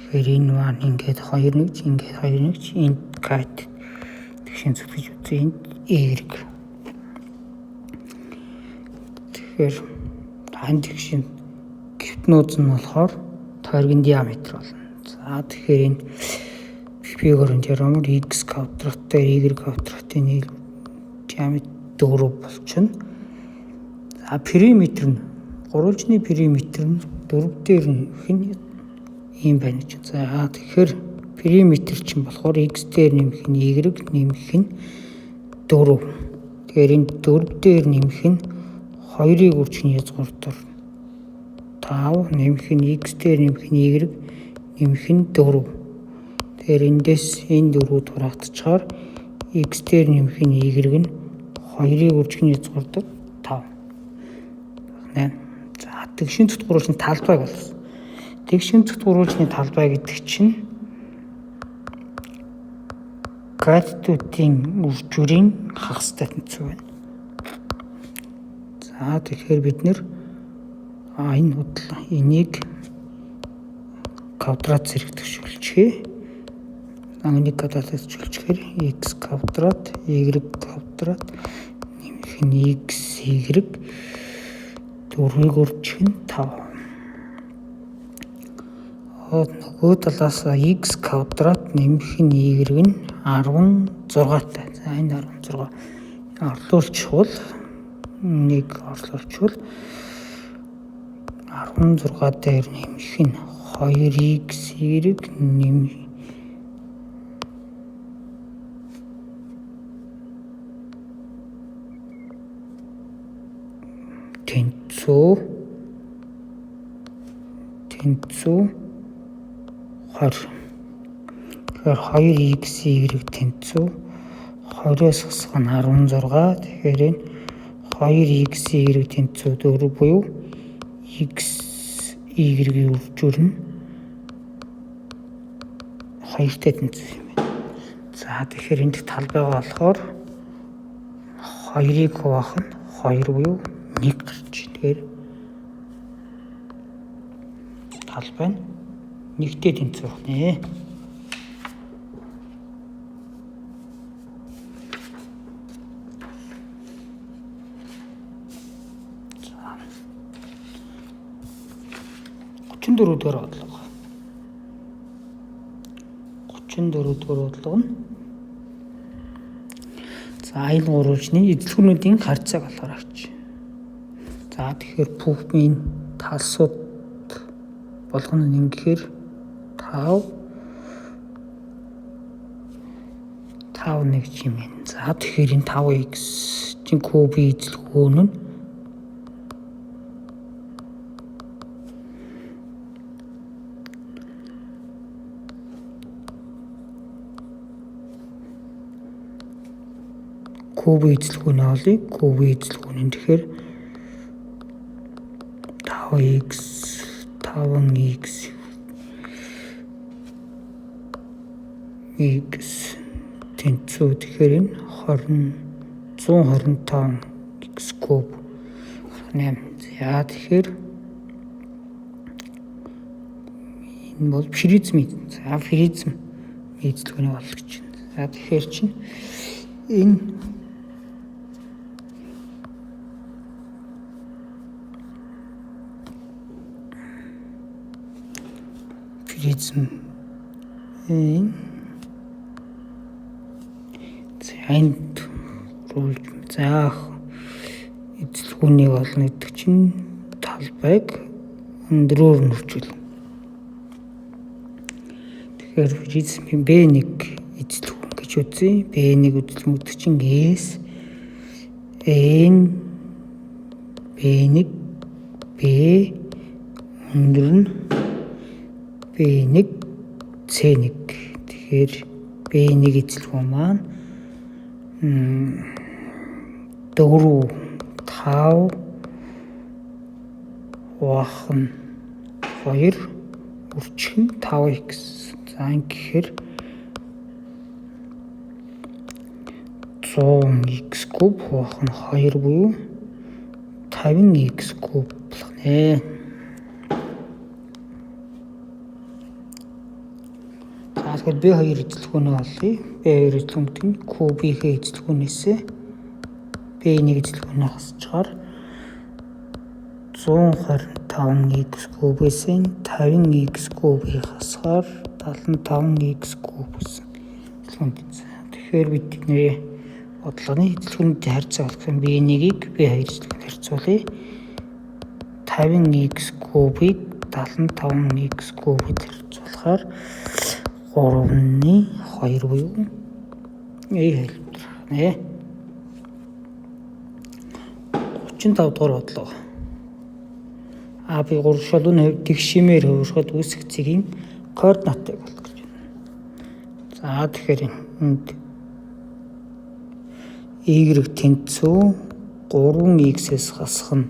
S1: Тэгэхээр энэ маань ингээд 2 1 ингээд 2 1 энд кат тэгшин зүтгэж үзье энд y. Тэгэхээр хан тэгшин гифтнүүд нь болохоор тойргийн диаметр болно. За тэгэхээр энэ Пифагорын теоремоор x квадрат дээр y квадратын нийл диаметр 4 болчихно. За периметр нь гурвалжны периметр нь 4 дээр нь ийм байна гэж. За тэгэхээр периметр чинь болохоор x дээр нэмэх нь y нэмэх нь 4. Тэгэхээр энэ 4 дээр нэмэх нь 2-ыг үржих нь язгуур 5 нэмэх нь x дээр нэмэх нь y нэмэх нь 4. Тэгэхээр эндээс энэ 4 дураагдчихаар X дээр нэмэх нь Y нь 2-ыг үржих нь хязгаардаг 5. 8. За тэгшин зүт гурвалжны талбайг олсон. Тэгшин зүт гурвалжны талбай гэдэг чинь катетуудын үржүүрийн хагастай тэнцүү байна. За тэгэхээр бид нэр энэ худлаа энийг квадрат зэрэг төвшүүлчихье. Энийг квадрат төвшүүлчихээр x квадрат y квадрат нэмэх нь x y 4-ийг үржих нь 5. Нөгөө талаас x квадрат нэмэх нь y нь 16-тай. За энэ 16 орлуулчихвал нэг орлуулчихвал 16 дээр нэмэх нь 2x y нэмэх тэнцүү 20. Тэгэхээр 2x y тэнцүү 20-оос хасах нь 16. Тэгэхээр энэ 2x y тэнцүү 4 буюу x y-ийн үржүүр нь 2-тай тэнцүү юм байна. За тэгэхээр энд талбайгаа болохоор 2-ыг хуваах нь 2 буюу 1 гарч. Тэгэхээр талбай нь 1-тэй тэнцүү байна. За 34 дугаар бодлого. 34 дугаар бодлого нь за энэ гурвалжны эзлэгнүүдийн харьцааг олохоор авч. За тэгэхээр пүхмийн талсууд болгоно нь ингэхээр 5 5 1 юм байна. За тэгэхээр энэ 5x чинь кубын эзлэгүүн нь кубын эзлэгүүн олъё. Кубын эзлэгүүн нь тэгэхээр 5x 5x x тэнцүү. Тэгэхээр энэ 20 125 x куб 8. За тэгэхээр энэ бол призм. За призм эзлэгүүнийг олох гэж байна. За тэгэхээр чинь энэ призм энэ за энд рүүлж за эзлэгүүнийг олно гэдэг чинь талбайг өндрөөр нь үржүүлнэ. Тэгэхээр призмын B1 эзлэгүүн гэж үзье. B1 эзлэгүүн гэдэг чинь S N B1 B өндөр нь B1 C1. Тэгэхээр B1 эзлэгүүн маань 4 5 хуваах нь 2 үржих нь 5x. За ингэхээр 100x куб хуваах нь 2 буюу 50x куб болох нэ. За тэгэхээр B2 эзлэгүүнээ олъё. B2 эзлэгүүн гэдэг нь кубийнхээ эзлэгүүнээс B1 эзлэгүүнээ хасчихаар 125x кубээс 50x кубыг хасахаар 75x куб гэсэн эзлэгүүн. Тэгэхээр бид нэрээ бодлогын эзлэгүүнүүдийн харьцаа олох юм. B1-ийг B2 эзлэгүүнд харьцуулъя. 50x кубыг 75x кубд харьцуулахаар 3-ны 2 буюу A хэлбэр нэ. 35 дугаар бодлого. А би гурван шалууны хувьд тэгшимээр хувирахад үүсэх цэгийн координатыг олох гэж байна. За тэгэхээр энд Y тэнцүү 3x-ээс хасах нь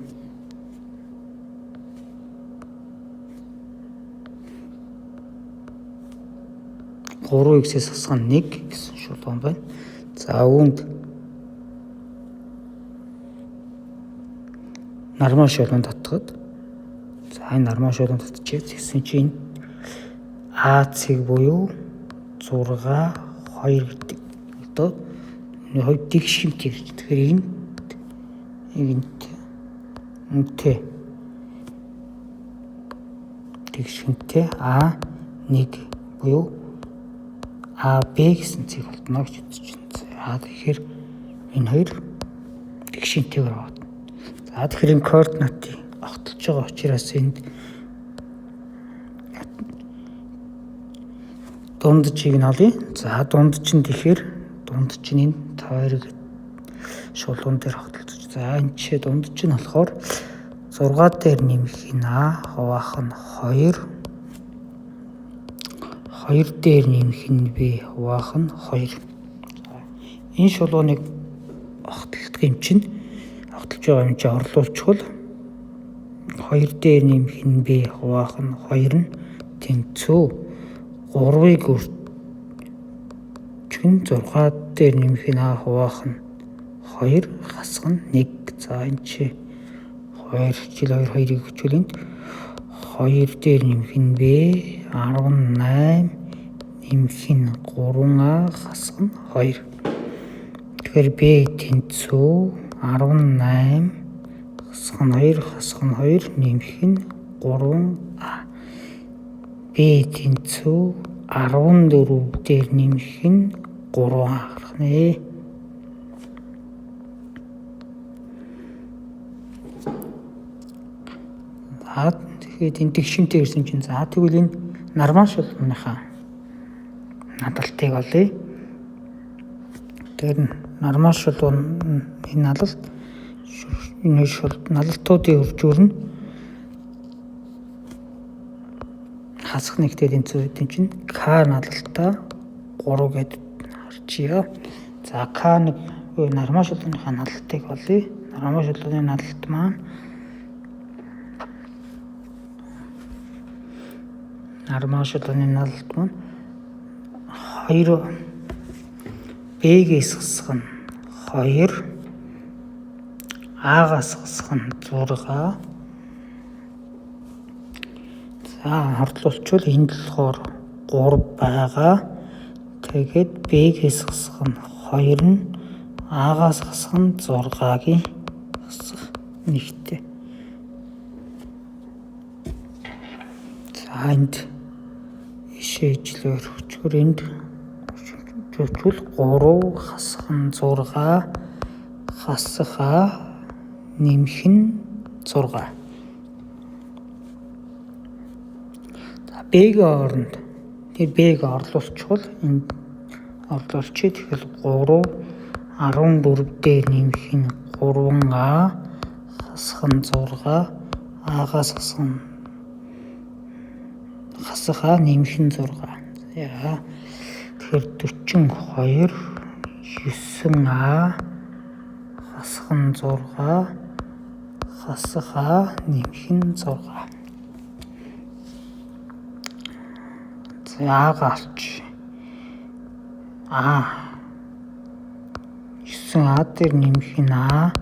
S1: 3x-ээс хасах нь 1 гэсэн шулуун байна. За үүнд нормал шулуун татхад за энэ нормал шулуун татчихээ. Тэгсэн чинь А цэг буюу 6 2 гэдэг. Одоо энэ хоёр тэгш хэмтэй гэж. Тэгэхээр энэ энд үнтэй тэгш хэмтэй А1 буюу АБ гэсэн цэг болдно гэж үзэж байна. За тэгэхээр энэ хоёр тэгш хэмтэйгээр аваад. За тэгэхээр энэ координатын огтолж байгаа учраас энд дунджийг нь олъё. За дундж нь тэгэхээр дундж нь энэ тойрог шулуун дээр огтолцож. За энэ жишээ дундж нь болохоор 6 дээр нэмэх нь А хуваах нь 2, 2 дээр нэмэх нь Б хуваах нь 2. Энэ шулууныг огтолдог юм чинь огтолж байгаа юм чинь орлуулчихвал 2 дээр нэмэх нь Б хуваах нь 2 нь тэнцүү 3-ыг өрчих нь 6 дээр нэмэх нь А хуваах нь 2 хасах нь 1. За энэ чи 2 жил 2 2-ыг өчвөл энд 2 дээр нэмэх нь Б 18 нэмэх нь 3А хасах нь 2. Тэгэхээр Б тэнцүү 18 хасах нь 2 хасах нь 2 нэмэх нь 3А. Б тэнцүү 14 дээр нэмэх нь 3А гарах нэ. За тэгэхээр энэ тэгшинтэй ирсэн чинь за тэгвэл энэ нормал шулууныхаа надалтыг олъё. Тэгэхээр нормал шулуун энэ налалт энэ шул налалтуудын үржүүр нь хасах нэгтэй тэнцүү гэдэг чинь К налалтаа 3 гэд харчия. За К1 нормал шулууныхаа налалтыг олъё. Нормал шулууны налалт маань нормал шулууны налалт маань 2 Б-гээс хасах нь 2, А-гаас хасах нь 6. За хордлуулчвал энд болохоор 3 байгаа. Тэгээд Б-гээс хасах нь 2 нь А-гаас хасах нь 6-гийн хасах нэгтэй. За энд ишээ ижлээр өчгөр энд өчвөл 3 хасах нь 6 хасах А нэмэх нь 6. За Б-гийн оронд тэр Б-г орлуулчихвал энд орлуулчих. Тэгэхээр 3 14 дээр нэмэх нь 3А хасах нь 6 А-гаас хасах нь хасах А нэмэх нь 6. За тэгэхээр 42 9А хасах нь 6 хасах А нэмэх нь 6. За А-га авч А 9А дээр нэмэх нь А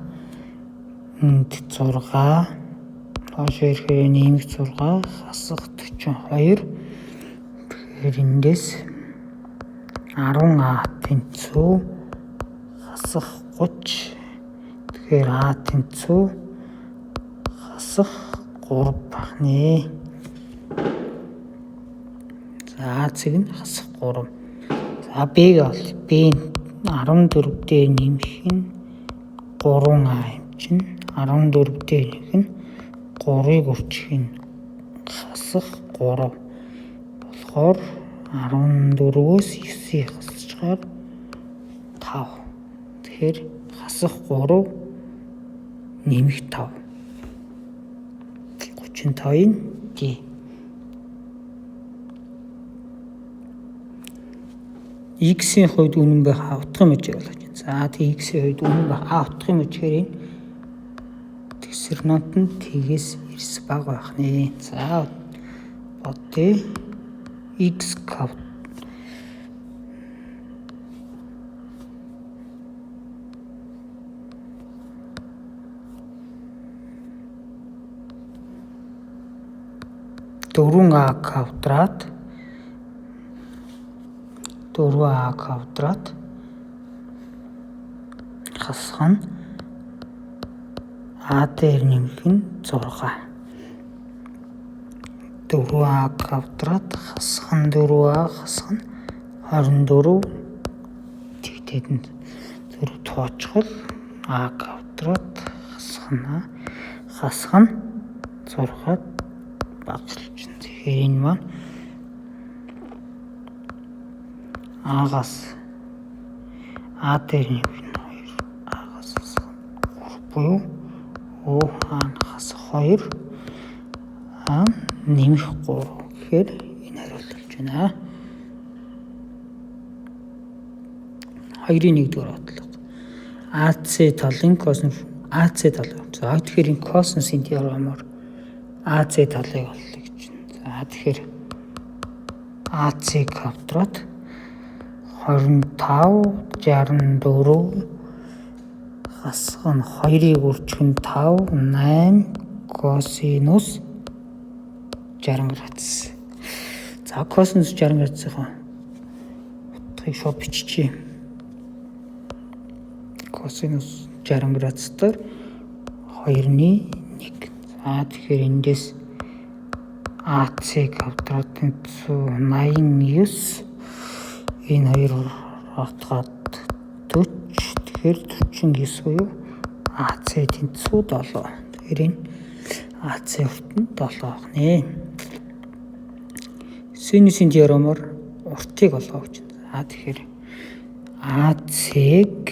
S1: энд 6 хойш ирэхээр нэмэх 6 хасах 42. Тэгэхээр эндээс 10А тэнцүү хасах 30. Тэгэхээр А тэнцүү хасах 3 байх нэ. За А цэг нь хасах 3. За Б-г ол. Б 14 дээр нэмэх нь 3А юм чинь 14 дээр нэмэх нь 3-ыг өрчих нь хасах 3 болохоор 14-өөс 9-ийг хасчихаар 5. Тэгэхээр хасах 3 нэмэх 5. 35-ын D. X-ийн хувьд үнэн байх утга мэжээ болгож байна. За тэг x-ийн хувьд үнэн байх. А утгын мөчгээр энэ тэгсэр нот нь тгээс эрс бага байх нэ. За бодъё. X квадрат 4а квадрат 4а квадрат хасах нь а дээр нэмэх нь 6. 4а квадрат хасах нь 4а хасах нь 24 тэгтээд нь зөрүү тоочхол а квадрат хасах нь а хасах нь 6 багасч. Тэгэхээр энэ маань А-гаас А дээр нэмэх нь 2, А-гаас хасах 3 буюу О А нь хасах 2, А нэмэх 3 гэхээр энэ хариулт болж байна. 2-ын 1-р бодлого. АЦ талын косинус АЦ тал. За тэгэхээр энэ косинусын теоремоор АЦ талыг оллоо гэж байна. За тэгэхээр АЦ квадрат 25 64 хасах нь 2-ыг үржих нь 5 8 косинус 60 градус. За косинус 60 градусын утгыг шууд биччихье. Косинус 60 градус дээр 2-ны 1. За тэгэхээр эндээс АЦ квадратын 89 энэ хоёр отгаад 40, тэгэхээр 49 буюу АЦ тэнцүү 7. Тэгэхээр энэ АЦ урт нь 7 байх нэ. Синусын теоремоор уртыг олоо гэж. За тэгэхээр АЦ-г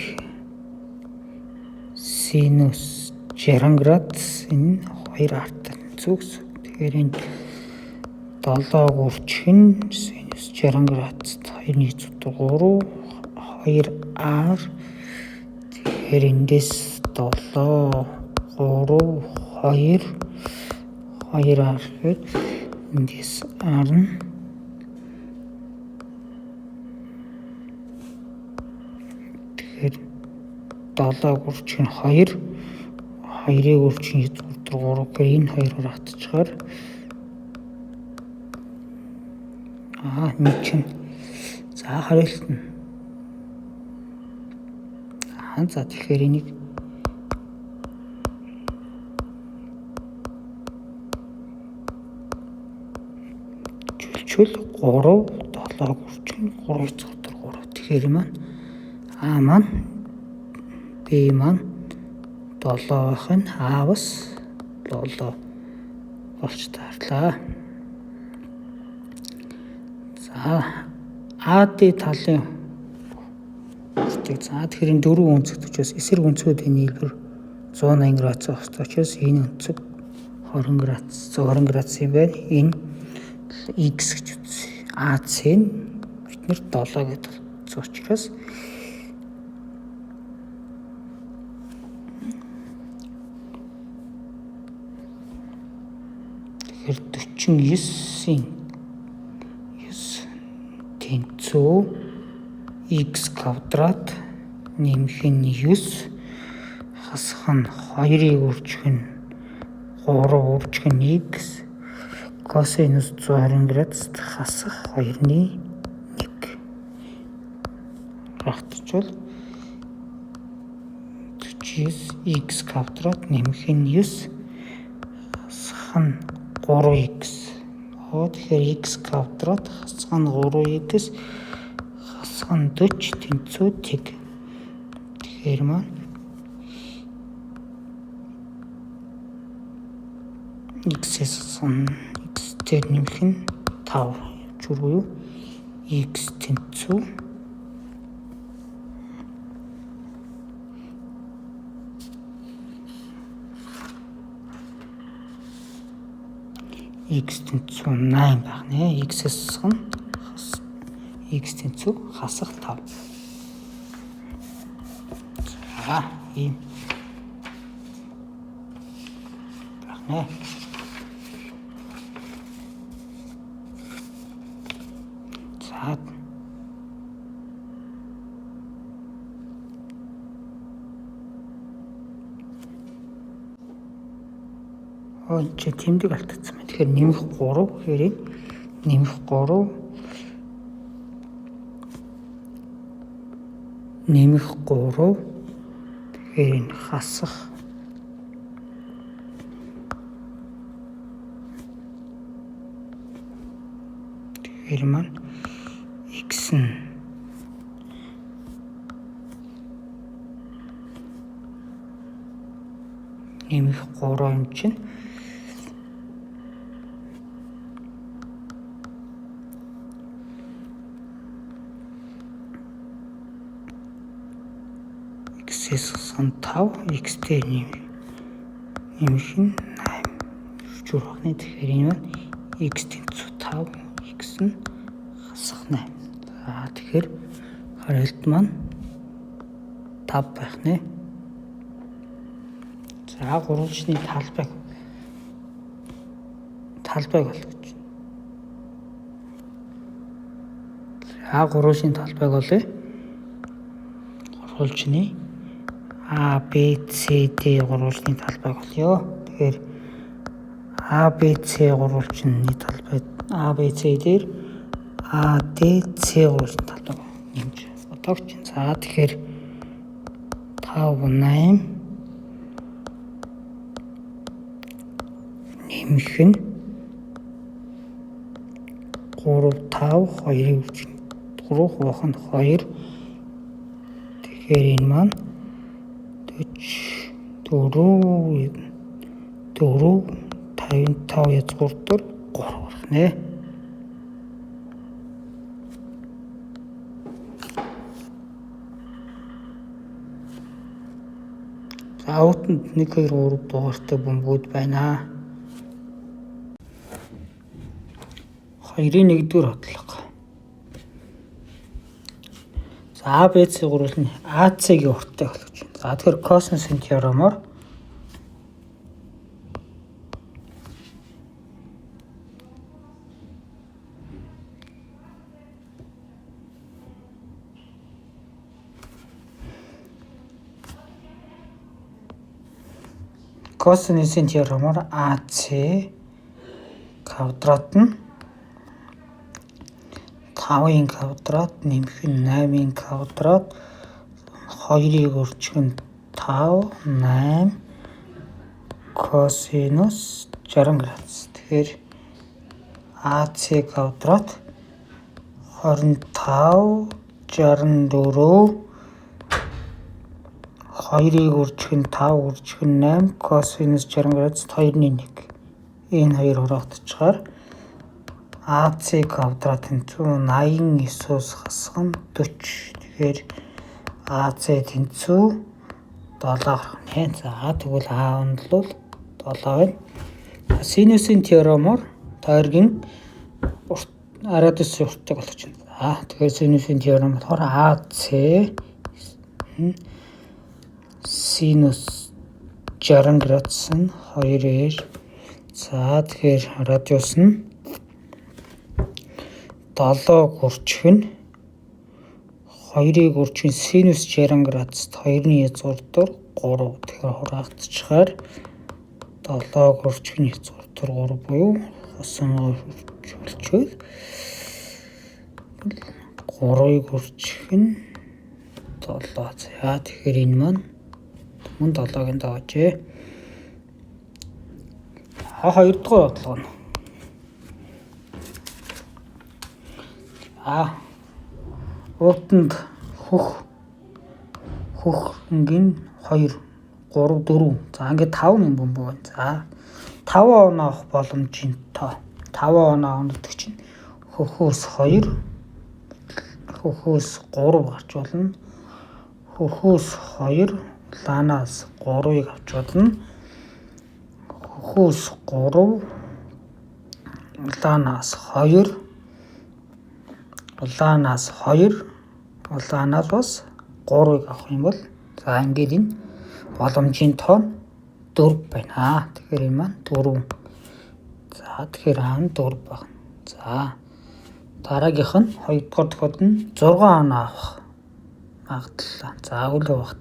S1: синус 60 градус энэ 2 арт тэнцүү гэсэн. Тэгэхээр энэ 7-г үржих нь синус 60 градус 2.3 2r. Тэгэхээр эндээс 7 3 2 2r гэхэд эндээс r нь тэгэхээр 7-г үржих нь 2, 2-ыг үржих нь 3 гэхээр энэ хоёроор хатчихаар нэг чинь за хариулт нь за тэгэхээр энийг чөлчөл 3 7-г үржих нь 3 3. Тэгэхээр маань А маань Б маань 7 байх нь А бас 7 болж таарлаа. За АД талын уртыг за тэгэхээр энэ дөрвөн өнцөгт учраас эсрэг өнцгүүдийн нийлбэр 180 градус байх ёстой учраас энэ өнцөг 20 градус 120 градус юм байна. Энэ X гэж үзье. АЦ нь бид нэр 7 гэдэг учраас тэгэхээр 49-ийн 9 тэнцүү x квадрат нэмэх нь 9 хасах нь 2-ыг үржих нь 3 үржих нь x косинус 120 градус хасах 2-ны 1 рахтчвал 49 x квадрат нэмэх нь 9 хасах нь 3x. Тэгэхээр x квадрат хасах нь 3x хасах нь 40 тэнцүү тэг. Тэгэхээр маань x-ээс x дээр нэмэх нь 5 зүр буюу x тэнцүү x тэнцүү 8 байх нэ. X-ээс нь x тэнцүү хасах 5. За ийм байх нэ. За чи тэмдэг алдагдсан байна. Тэгэхээр нэмэх 3 гэхээр нэмэх 3 нэмэх 3 тэгэхээр энэ хасах тэгэхээр маань x нь нэмэх 3 юм чинь x-ээс хасах нь 5, x дээр нэмэх нь 8 өрчүүр багны. Тэгэхээр энэ маань x тэнцүү 5, x нь хасах 8. За тэгэхээр хариулт маань 5 байх нэ. За гурвалжны талбайг олгож. За гурвалжны талбайг олъё. Гурвалжны А, Б, С, Д гурвалжны талбайг олъё. Тэгэхээр А, Б, С гурвалжны талбай А, Б, С дээр А, Д, С гурвалжны талбайг нэмж бодогч. За тэгэхээр 5, 8 нэмэх нь 3, 5, 2-ыг 3 хуваах нь 2. Тэгэхээр энэ маань 44 4 55 язгуур дээр 3 гарах нэ. За аутанд 1 2 3 дугаартай бөмбөгүүд байна. 2-ын 1-р бодлого. За А, Б, С гурвал нь АЦ-гийн урттай болгож байна. За тэгэхээр косинусын теоремоор косинусын теоремоор АЦ квадрат нь 5-ын квадрат нэмэх нь 8-ын квадрат 2-ыг өрчих нь 5 8 косинус 60 градус. Тэгэхээр АЦ квадрат 25 64 2-ыг өрчих нь 5 өрчих нь 8 косинус 60 градус 2-ны 1. Энэ хоёр хураагдчихаар АЦ квадрат тэнцүү 89-өөс хасах нь 40. Тэгэхээр АЦ тэнцүү 7 гарах нэ. За тэгвэл А нь бол 7 байна. Синусын теоремоор тойргийн радиусын уртыг олгож байна. За тэгэхээр синусын теорем болохоор АЦ синус 60 градус нь 2R. За тэгэхээр радиус нь 7-г өрчих нь 2-ыг өрчих нь синус 60 градуст 2-ны язгуур дээр 3. Тэгэхээр хураагдчихаар 7-г өрчих нь язгуур дээр 3 буюу хосонгоо хөлчөөл 3-ыг өрчих нь 7. За тэгэхээр энэ маань мөн 7-гийн доожээ. А хоёрдугаар бодлого нь. А уутанд хөх хөх өнгийн 2 3 4. За ингээд 5 юм бөмбөг байна. За 5 оноо авах боломжийн тоо. 5 оноо авах гэдэг чинь хөхөөс 2 хөхөөс 3 гарч болно. Хөхөөс 2 улаанаас 3-ыг авч болно. Хөхөөс 3 улаанаас 2 улаанаас 2 улаанаас бас 3-ыг авах юм бол За ингээд энэ боломжийн тоо 4 байна. Тэгэхээр энэ маань 4. За тэгэхээр А нь 4 байна. За дараагийнх нь 2 дугаар тохиолдол нь 6 оноо авах магадлал. За үл явах.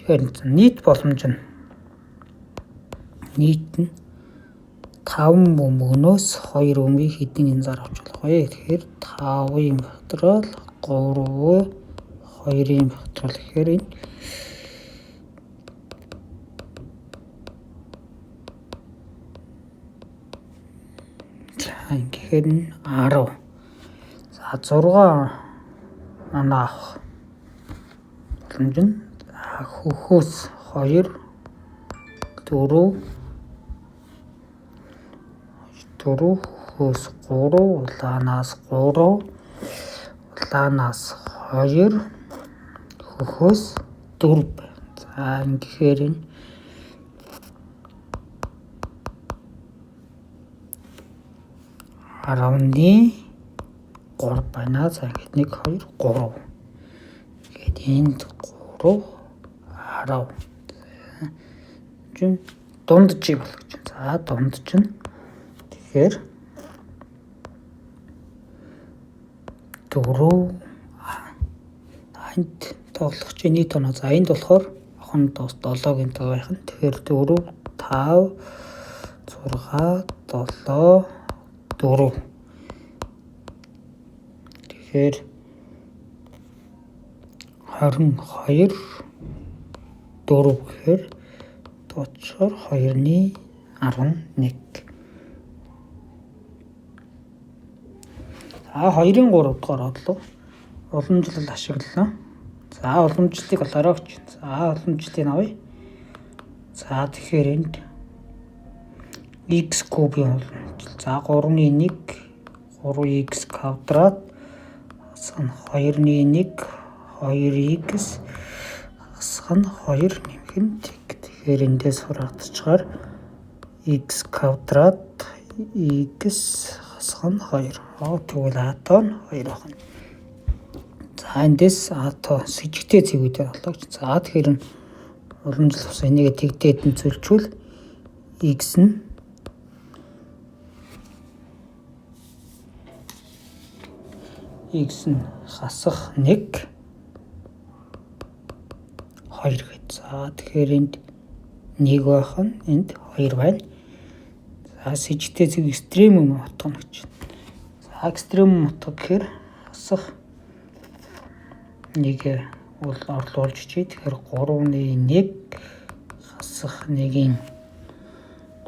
S1: Тэгэхээр нийт боломж нь нийт нь 5 бөмбөгнөөс 2 бөмбөгийг хэдэн янзаар авч болох вэ? Тэгэхээр 5-ын факториал 3 2-ын факториал гэхээр энэ за ингэхээр нь 10. За 6 оноо авах боломж нь хөхөөс 2 4 4 хөхөөс 3 улаанаас 3 улаанаас 2 хөхөөс 4 байна. За ингэхээр энэ 10.3 байна. За ингээд 1 2 3. Ингээд энд 3 10. Чинь дунджийг болгож байна. За дундж нь тэгэхээр 4 энд тоглох чинь нийт оноо. За энд болохоор охин 7-гийн тоо байх нь. Тэгэхээр 4 5 6 7 4. Тэгэхээр 22 4 гэхээр тооцохоор 2-11. За 2-ын 3 дугаар бодлого уламжлал ашиглана. За уламжлалыг олоорой гэж. За уламжлалыг авъя. За тэгэхээр энд x кубын уламжлал. За 3-1 3x квадрат хасах нь 2-1 2x хасах нь 2 нэмэх нь тэг. Тэгэхээр эндээс хураагдчихаар x квадрат x хасах нь 2. Тэгвэл а тоо нь 2 байна. За эндээс а тоо сэжигтэй цэгүүдээр олоо гэж. За тэгэхээр уламжлал ус энийг тэгдээд нь зөрчүүл x нь хасах 1 2 гэж. За тэгэхээр энд 1 байх нь энд 2 байна. За сэжигтэй цэг экстремум утга нь гэж. За экстремум утга гэхээр хасах 1 бол орлуулж чий. Тэгэхээр 3-1 хасах 1-ийн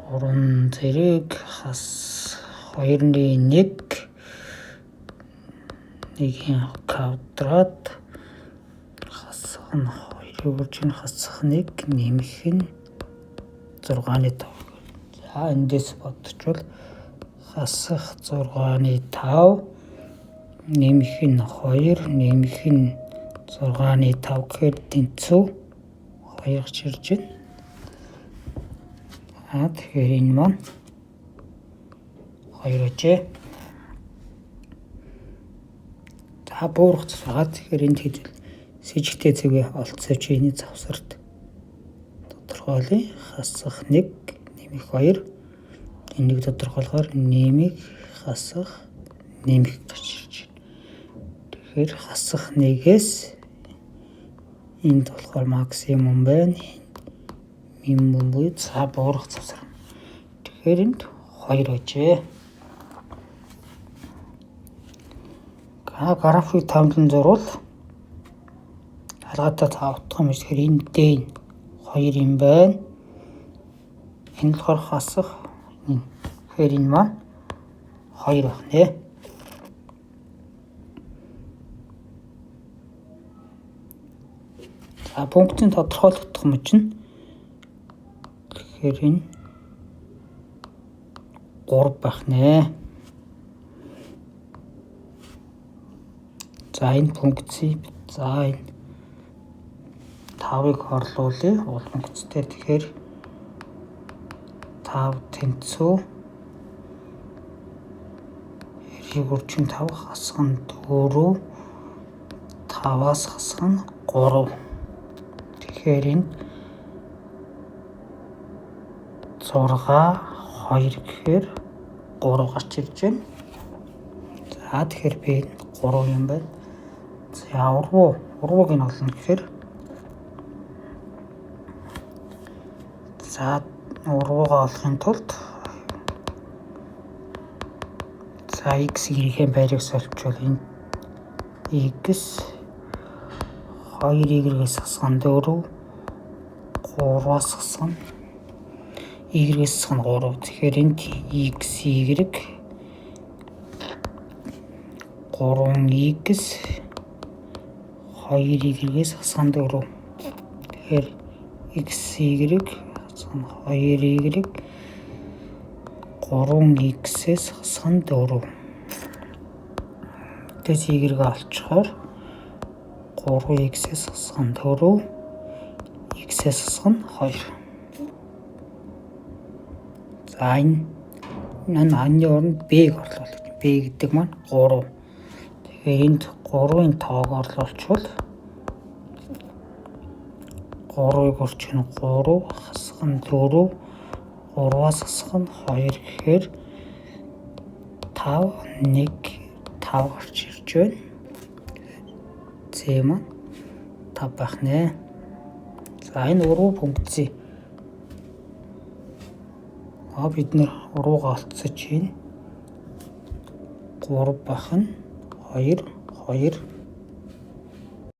S1: 3 зэрэг хас 2-1 1-ийн квадрат хасах нь 2-ыг үрж нь хасах 1 нэмэх нь 6-5. За эндээс бодчвол хасах 6-5 нэмэх нь 2 нэмэх нь 6-5 гэхээр тэнцүү 2 гарч ирж байна. Аа тэгэхээр энэ маань 2 ажээ. За буурах цэс байгаа. Тэгэхээр энд хэдвэл сэжигтэй цэгээ олцсон чи энэ завсарт тодорхойлъё. Хасах 1 нэмэх 2 энийг тодорхойлохоор нэмэх хасах нэмэх гарч ирж байна. Тэгэхээр хасах 1-ээс энд болохоор максимум байна. Минимум буюу за буурах завсар. Тэгэхээр энд 2 байжээ. График таамаглан зурвал халгаатай та утга юм. Тэгэхээр энэ D 2 юм байна. Энэ болохоор хасах энэ. Тэгэхээр энэ маань 2 байх нэ. За пунктын тодорхойлогдох мөч нь тэгэхээр энэ 3 байх нэ. За энэ функцийг за энэ 5-ыг орлуулъя. Уул функцтэй тэгэхээр 5 тэнцүү 95 хасах нь 4 5-аас хасах нь 3. Тэгэхээр энд 6 2 гэхээр 3 гарч ирж байна. За, тэгэхээр B 3 юм байна. За, урвууг нь олно гэхээр, за, урвуугаа олохын тулд, за, x y-ийн байрыг сольчвол энэ x 2 y-ээс хасган 4, 3-аас хасган y-ээс хасган 3. Тэгэхээр энд x y 3x 2y-ээс хасган 4. Тэгэхээр x y хасган 2y 3x-ээс хасган 4. Тэс y-г олчихоор 3x-ээс хасган 4, x-ээс хасган 2. За, энэ анны оронд b-г орлуулах. B гэдэг маань 3. Тэгэхээр энд 3-ын тоог орлуулчвал 3-ыг орчин 3 хасган 4, 3-аас хасах нь 2 гэхээр 5 1 5 гарч ирж байна. C маань 5 байх нэ. За, энэ урвуу функцийн бид нэр урвуугаа олцож байна. 3 байх нь 2 2.